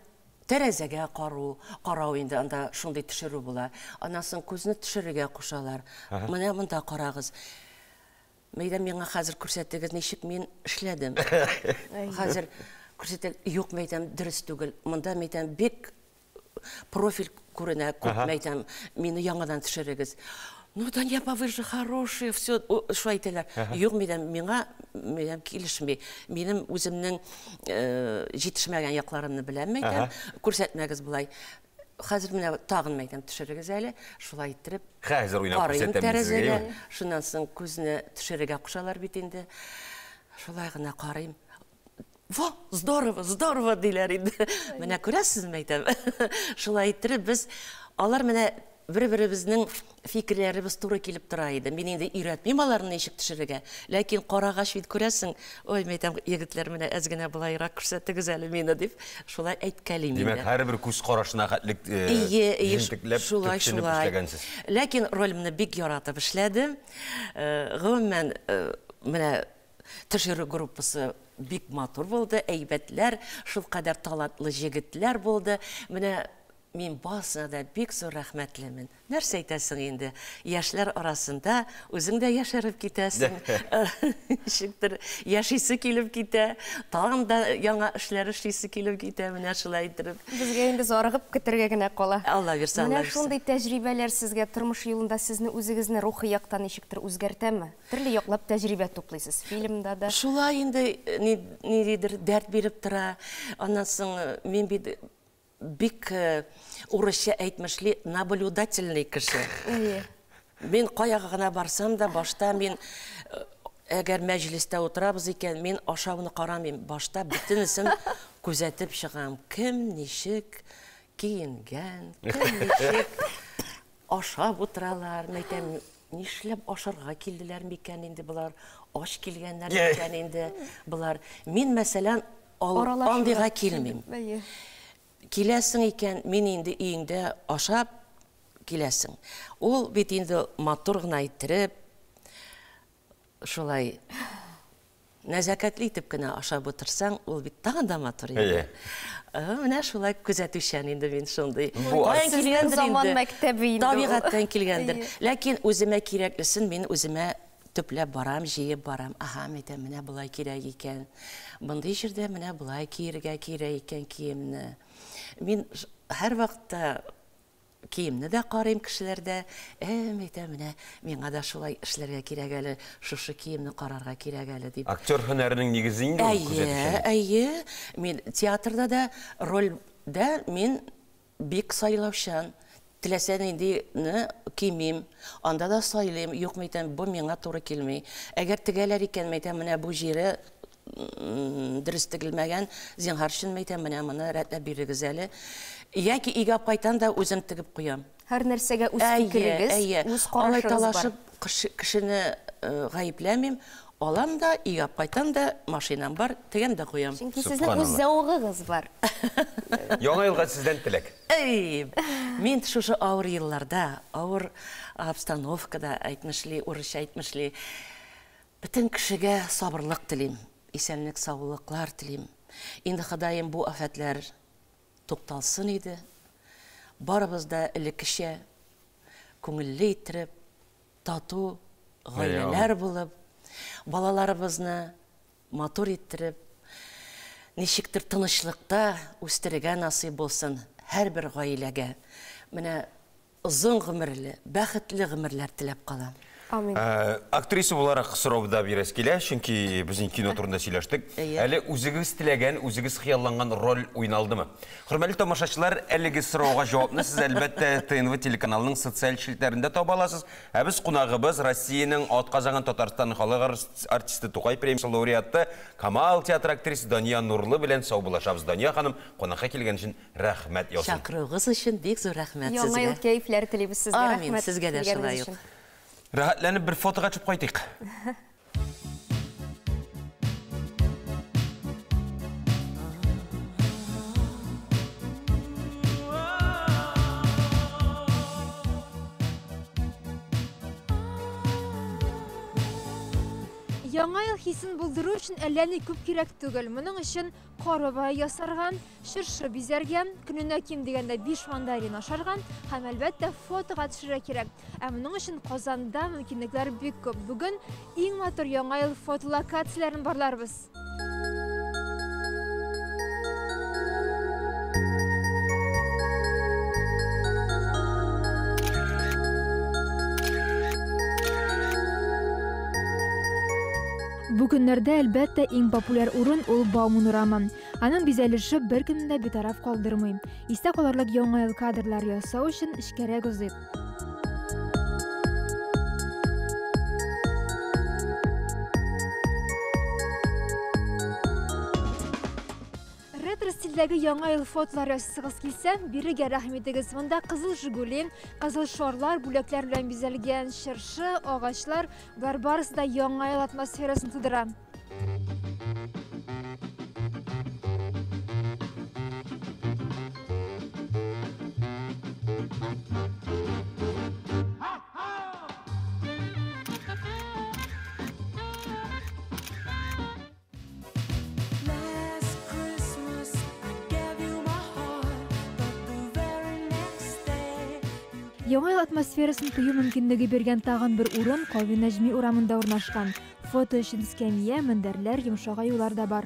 тәрәзәгә кару, карау инде анда шундый төшерү була. Аннан соң күзне төшерергә кушалар. Менә монда карагыз. Мәйдән миңа хәзер күрсәтегез, ничек мин эшләдем. Хәзер күрсәтә, юк, мәйдән дөрес түгел. Монда мәйдән бик профиль күренә, күп мәйдән, мине яңадан төшерегез. Ну, Дания апа, вы же хорошие, все, шулай әйтәләр. Юк, мәйдән, миңа мәйдән килешми. Минем үземнең җитешмәгән якларымны беләм, мәйдән, күрсәтмәгез болай. Хәзер менә тагын мәйдән төшерегез әле, шулай иттереп. Хәзер уйнап күрсәтәм сезгә. Шуннан соң күзне төшерергә кушалар бит инде. Шулай гына карыйм. Во, здорово, здорово диләр инде. Менә күрәсезме әйтәм. Шулай иттереп без алар менә бер-беребезнең фикерләребез туры килеп тора иде. Мин инде өйрәтмим аларны ничек төшерергә. Ләкин карагач бит күрәсең, ой, мен әйтәм, егетләр, менә әз генә болайрак күрсәтегез әле мине дип, шулай әйткәлим инде. Димәк, һәрбер күз карашына хәтлек җентекләп, төпченеп эшләгәнсез. Ләкин ролемне бик яратып эшләдем. Гомумән, менә төшерү группасы бик матур булды, әйбәтләр, шулкадәр талантлы җегетләр булды. Менә мин барысына да бик зур рәхмәтлемен. Нәрсә әйтәсең инде? Яшьләр арасында үзең дә яшәреп китәсең. Ничектер яшисе килеп китә, тагын да яңа эшләр эшлисе килеп китә, менә шулай иттереп. Безгә инде зарыгып көтәргә генә кала. Алла бирсә, Алла бирсә. Менә шундый тәҗрибәләр сезгә тормыш юлында сезне үзегезне рухи яктан ничектер үзгәртәме? Төрле яклап тәҗрибә туплыйсыз фильмда да. Шулай инде, ниндидер дәрт биреп тора. Аннан соң мин бит бик урысча әйтмешли наблюдательный кеше. Мин кая гына барсам да, башта мин Әгәр мәҗлестә утырабыз икән, мин ашауны карамыйм. Башта бөтенесен күзәтеп чыгам. Кем ничек киенгән, кем ничек ашап утыралар. Мин әйтәм, нишләп ашарга килделәр микән инде болар? Ач килгәннәр микән инде болар? Мин, мәсәлән, андыйга килмим. Киләсең икән, мин инде өеңдә ашап киләсең. Ул бит инде матур гына иттереп, шулай нәзакәтле итеп кенә ашап утырсаң, ул бит тагын да матур инде. Менә шулай күзәтүчән инде мин шундый. Каян килгәндер заман мәктәбе инде. Табигатьтән килгәндер. Ләкин үземә кирәклесен мин үземә төпләп барам, җыеп барам. Аһа, әйтәм, менә болай кирәк икән. Мондый җирдә менә болай киергә кирәк икән киемне. Мин һәрвакытта киемне дә карыйм кешеләрдә. Әйтәм, менә миңа да шулай эшләргә кирәк әле, шушы киемне карарга кирәк әле дип. Актер һөнәренең нигезе инде ул күзәтүчәнлек. Әйе, мин театрда да рольдә мин бик сайлаучан. Теләсә ниндине кимим, анда да сайлыйм, юк, әйтәм, бу миңа туры килми. Әгәр тегәләр икән, әйтәм, менә бу җире дөрес тегелмәгән, зинһар өчен, әйтәм, менә моны рәтләп бирегез әле. Яки өйгә кайтам да үзем тегеп куям. Һәр нәрсәгә үз фикерегез, үз карашыгыз бар. Алай талашып кешене гаепләмим, алам да, өйгә кайтам да, машинам бар, тегәм дә куям. Чөнки сезнең үз зәвыгыгыз бар. Яңа елга сездән теләк. Әй, мин шушы авыр елларда, авыр обстановкада әйтмешли, урысча әйтмешли, бөтен кешегә сабырлык телим, исәнлек, саулыклар телим. Инде Ходаем бу афәтләр тукталсын иде. Барыбыз да элеккечә күңелле иттереп, тату гаиләләр булып, балаларыбызны матур иттереп, ничектер тынычлыкта үстерергә насыйп булсын һәрбер гаиләгә. Менә озын гомерле, бәхетле гомерләр теләп калам. Амин. Актриса буларак сорау да бирәс килә, чөнки безнең кино турында сөйләштек. Әле үзегез теләгән, үзегез хыялланган роль уйналдымы? Хөрмәтле тамашачылар, әлеге сорауга җавапны сез әлбәттә ТНВ телеканалының социаль челтәрендә таба аласыз. Ә без кунагыбыз Россиянең атказанган Татарстан халык артисты, Тукай премиясе лауреаты, Камал театры актрисы Дания Нурлы белән саубуллашабыз. Дания ханым, кунакка килгән өчен рәхмәт яусын. Чакыруыгыз өчен бик зур рәхмәт сезгә. Яңа ел кәефләре телибез сезгә. Амин, сезгә дә шулай ук. Рәхәтләнеп бер фотога төшеп кайтыйк. Яңа ел хисен булдыру өчен әллә ни күп кирәк түгел. Моның өчен кар бабае ясарга, чыршы бизәргә, көненә ким дигәндә 5 мандарин ашарга һәм әлбәттә фотога төшерергә кирәк. Ә моның өчен Казанда мөмкинлекләр бик күп. Бүген иң матур яңа ел фотолокацияләрен барларбыз. Бу көннәрдә әлбәттә иң популяр урын ул Бауман урамы. Аның бизәлеше беркемне дә битараф калдырмый. Истә калырлык яңа ел кадрлар ясау өчен эчкәрәк узыйк. Ретро стильдәге яңа ел фотолар ясасыгыз килсә, бирегә рәхим итегез. Монда кызыл Жигули, кызыл шарлар, бүләкләр белән бизәлгән чыршы, агачлар, болар барысы да яңа ел атмосферасын тудыра. Яңа ел атмосферасын тою мөмкинлеге биргән тагын бер урын Кави Нәҗми урамында урнашкан. Фото өчен скамья, мендәрләр, йомшак аюлар да бар.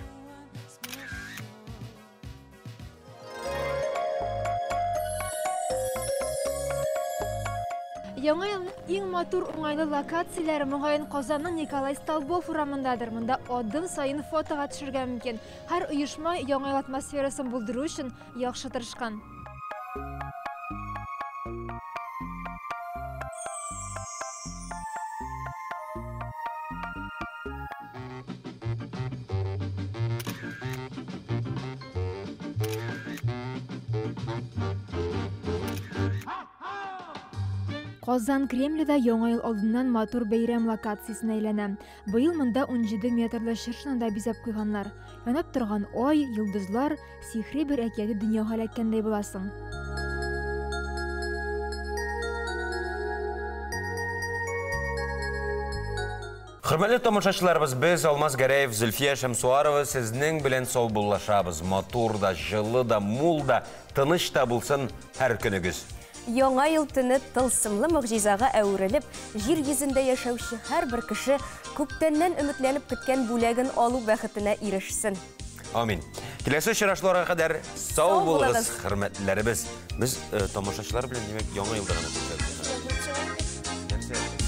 Яңа елның иң матур уңайлы локацияләре мөгаен Казанның Николай Столбов урамындадыр. Монда адым саен фотога төшергә мөмкин. Һәр оешма яңа ел атмосферасын булдыру өчен яхшы тырышкан. Казан Кремле дә Яңа ел алдыннан матур бәйрәм локациясенә әйләнә. Быел монда 17 метрлы чыршыны да бизәп куйганнар. Янып торган ай, йолдызлар, сихри бер әкияти дөньяга эләккәндәй буласың. Хөрмәтле тамашачыларыбыз, без Алмаз Гәрәев, Зөлфия Шәмсуарова сезнең белән саубуллашабыз. Матур да, җылы да, мул да, тыныч та булсын һәр көнегез. Яңа ел төне тылсымлы могҗизага әверелеп, җир йөзендә яшәүче һәрбер кеше күптәннән өметләнеп көткән бүләген алу бәхетенә ирешсен. Амин. Киләсе очрашуларга кадәр сау булыгыз, хөрмәтлеләребез. Без э, тамашачылар белән, димәк, яңа елда гына күрешәбез. Нәрсә?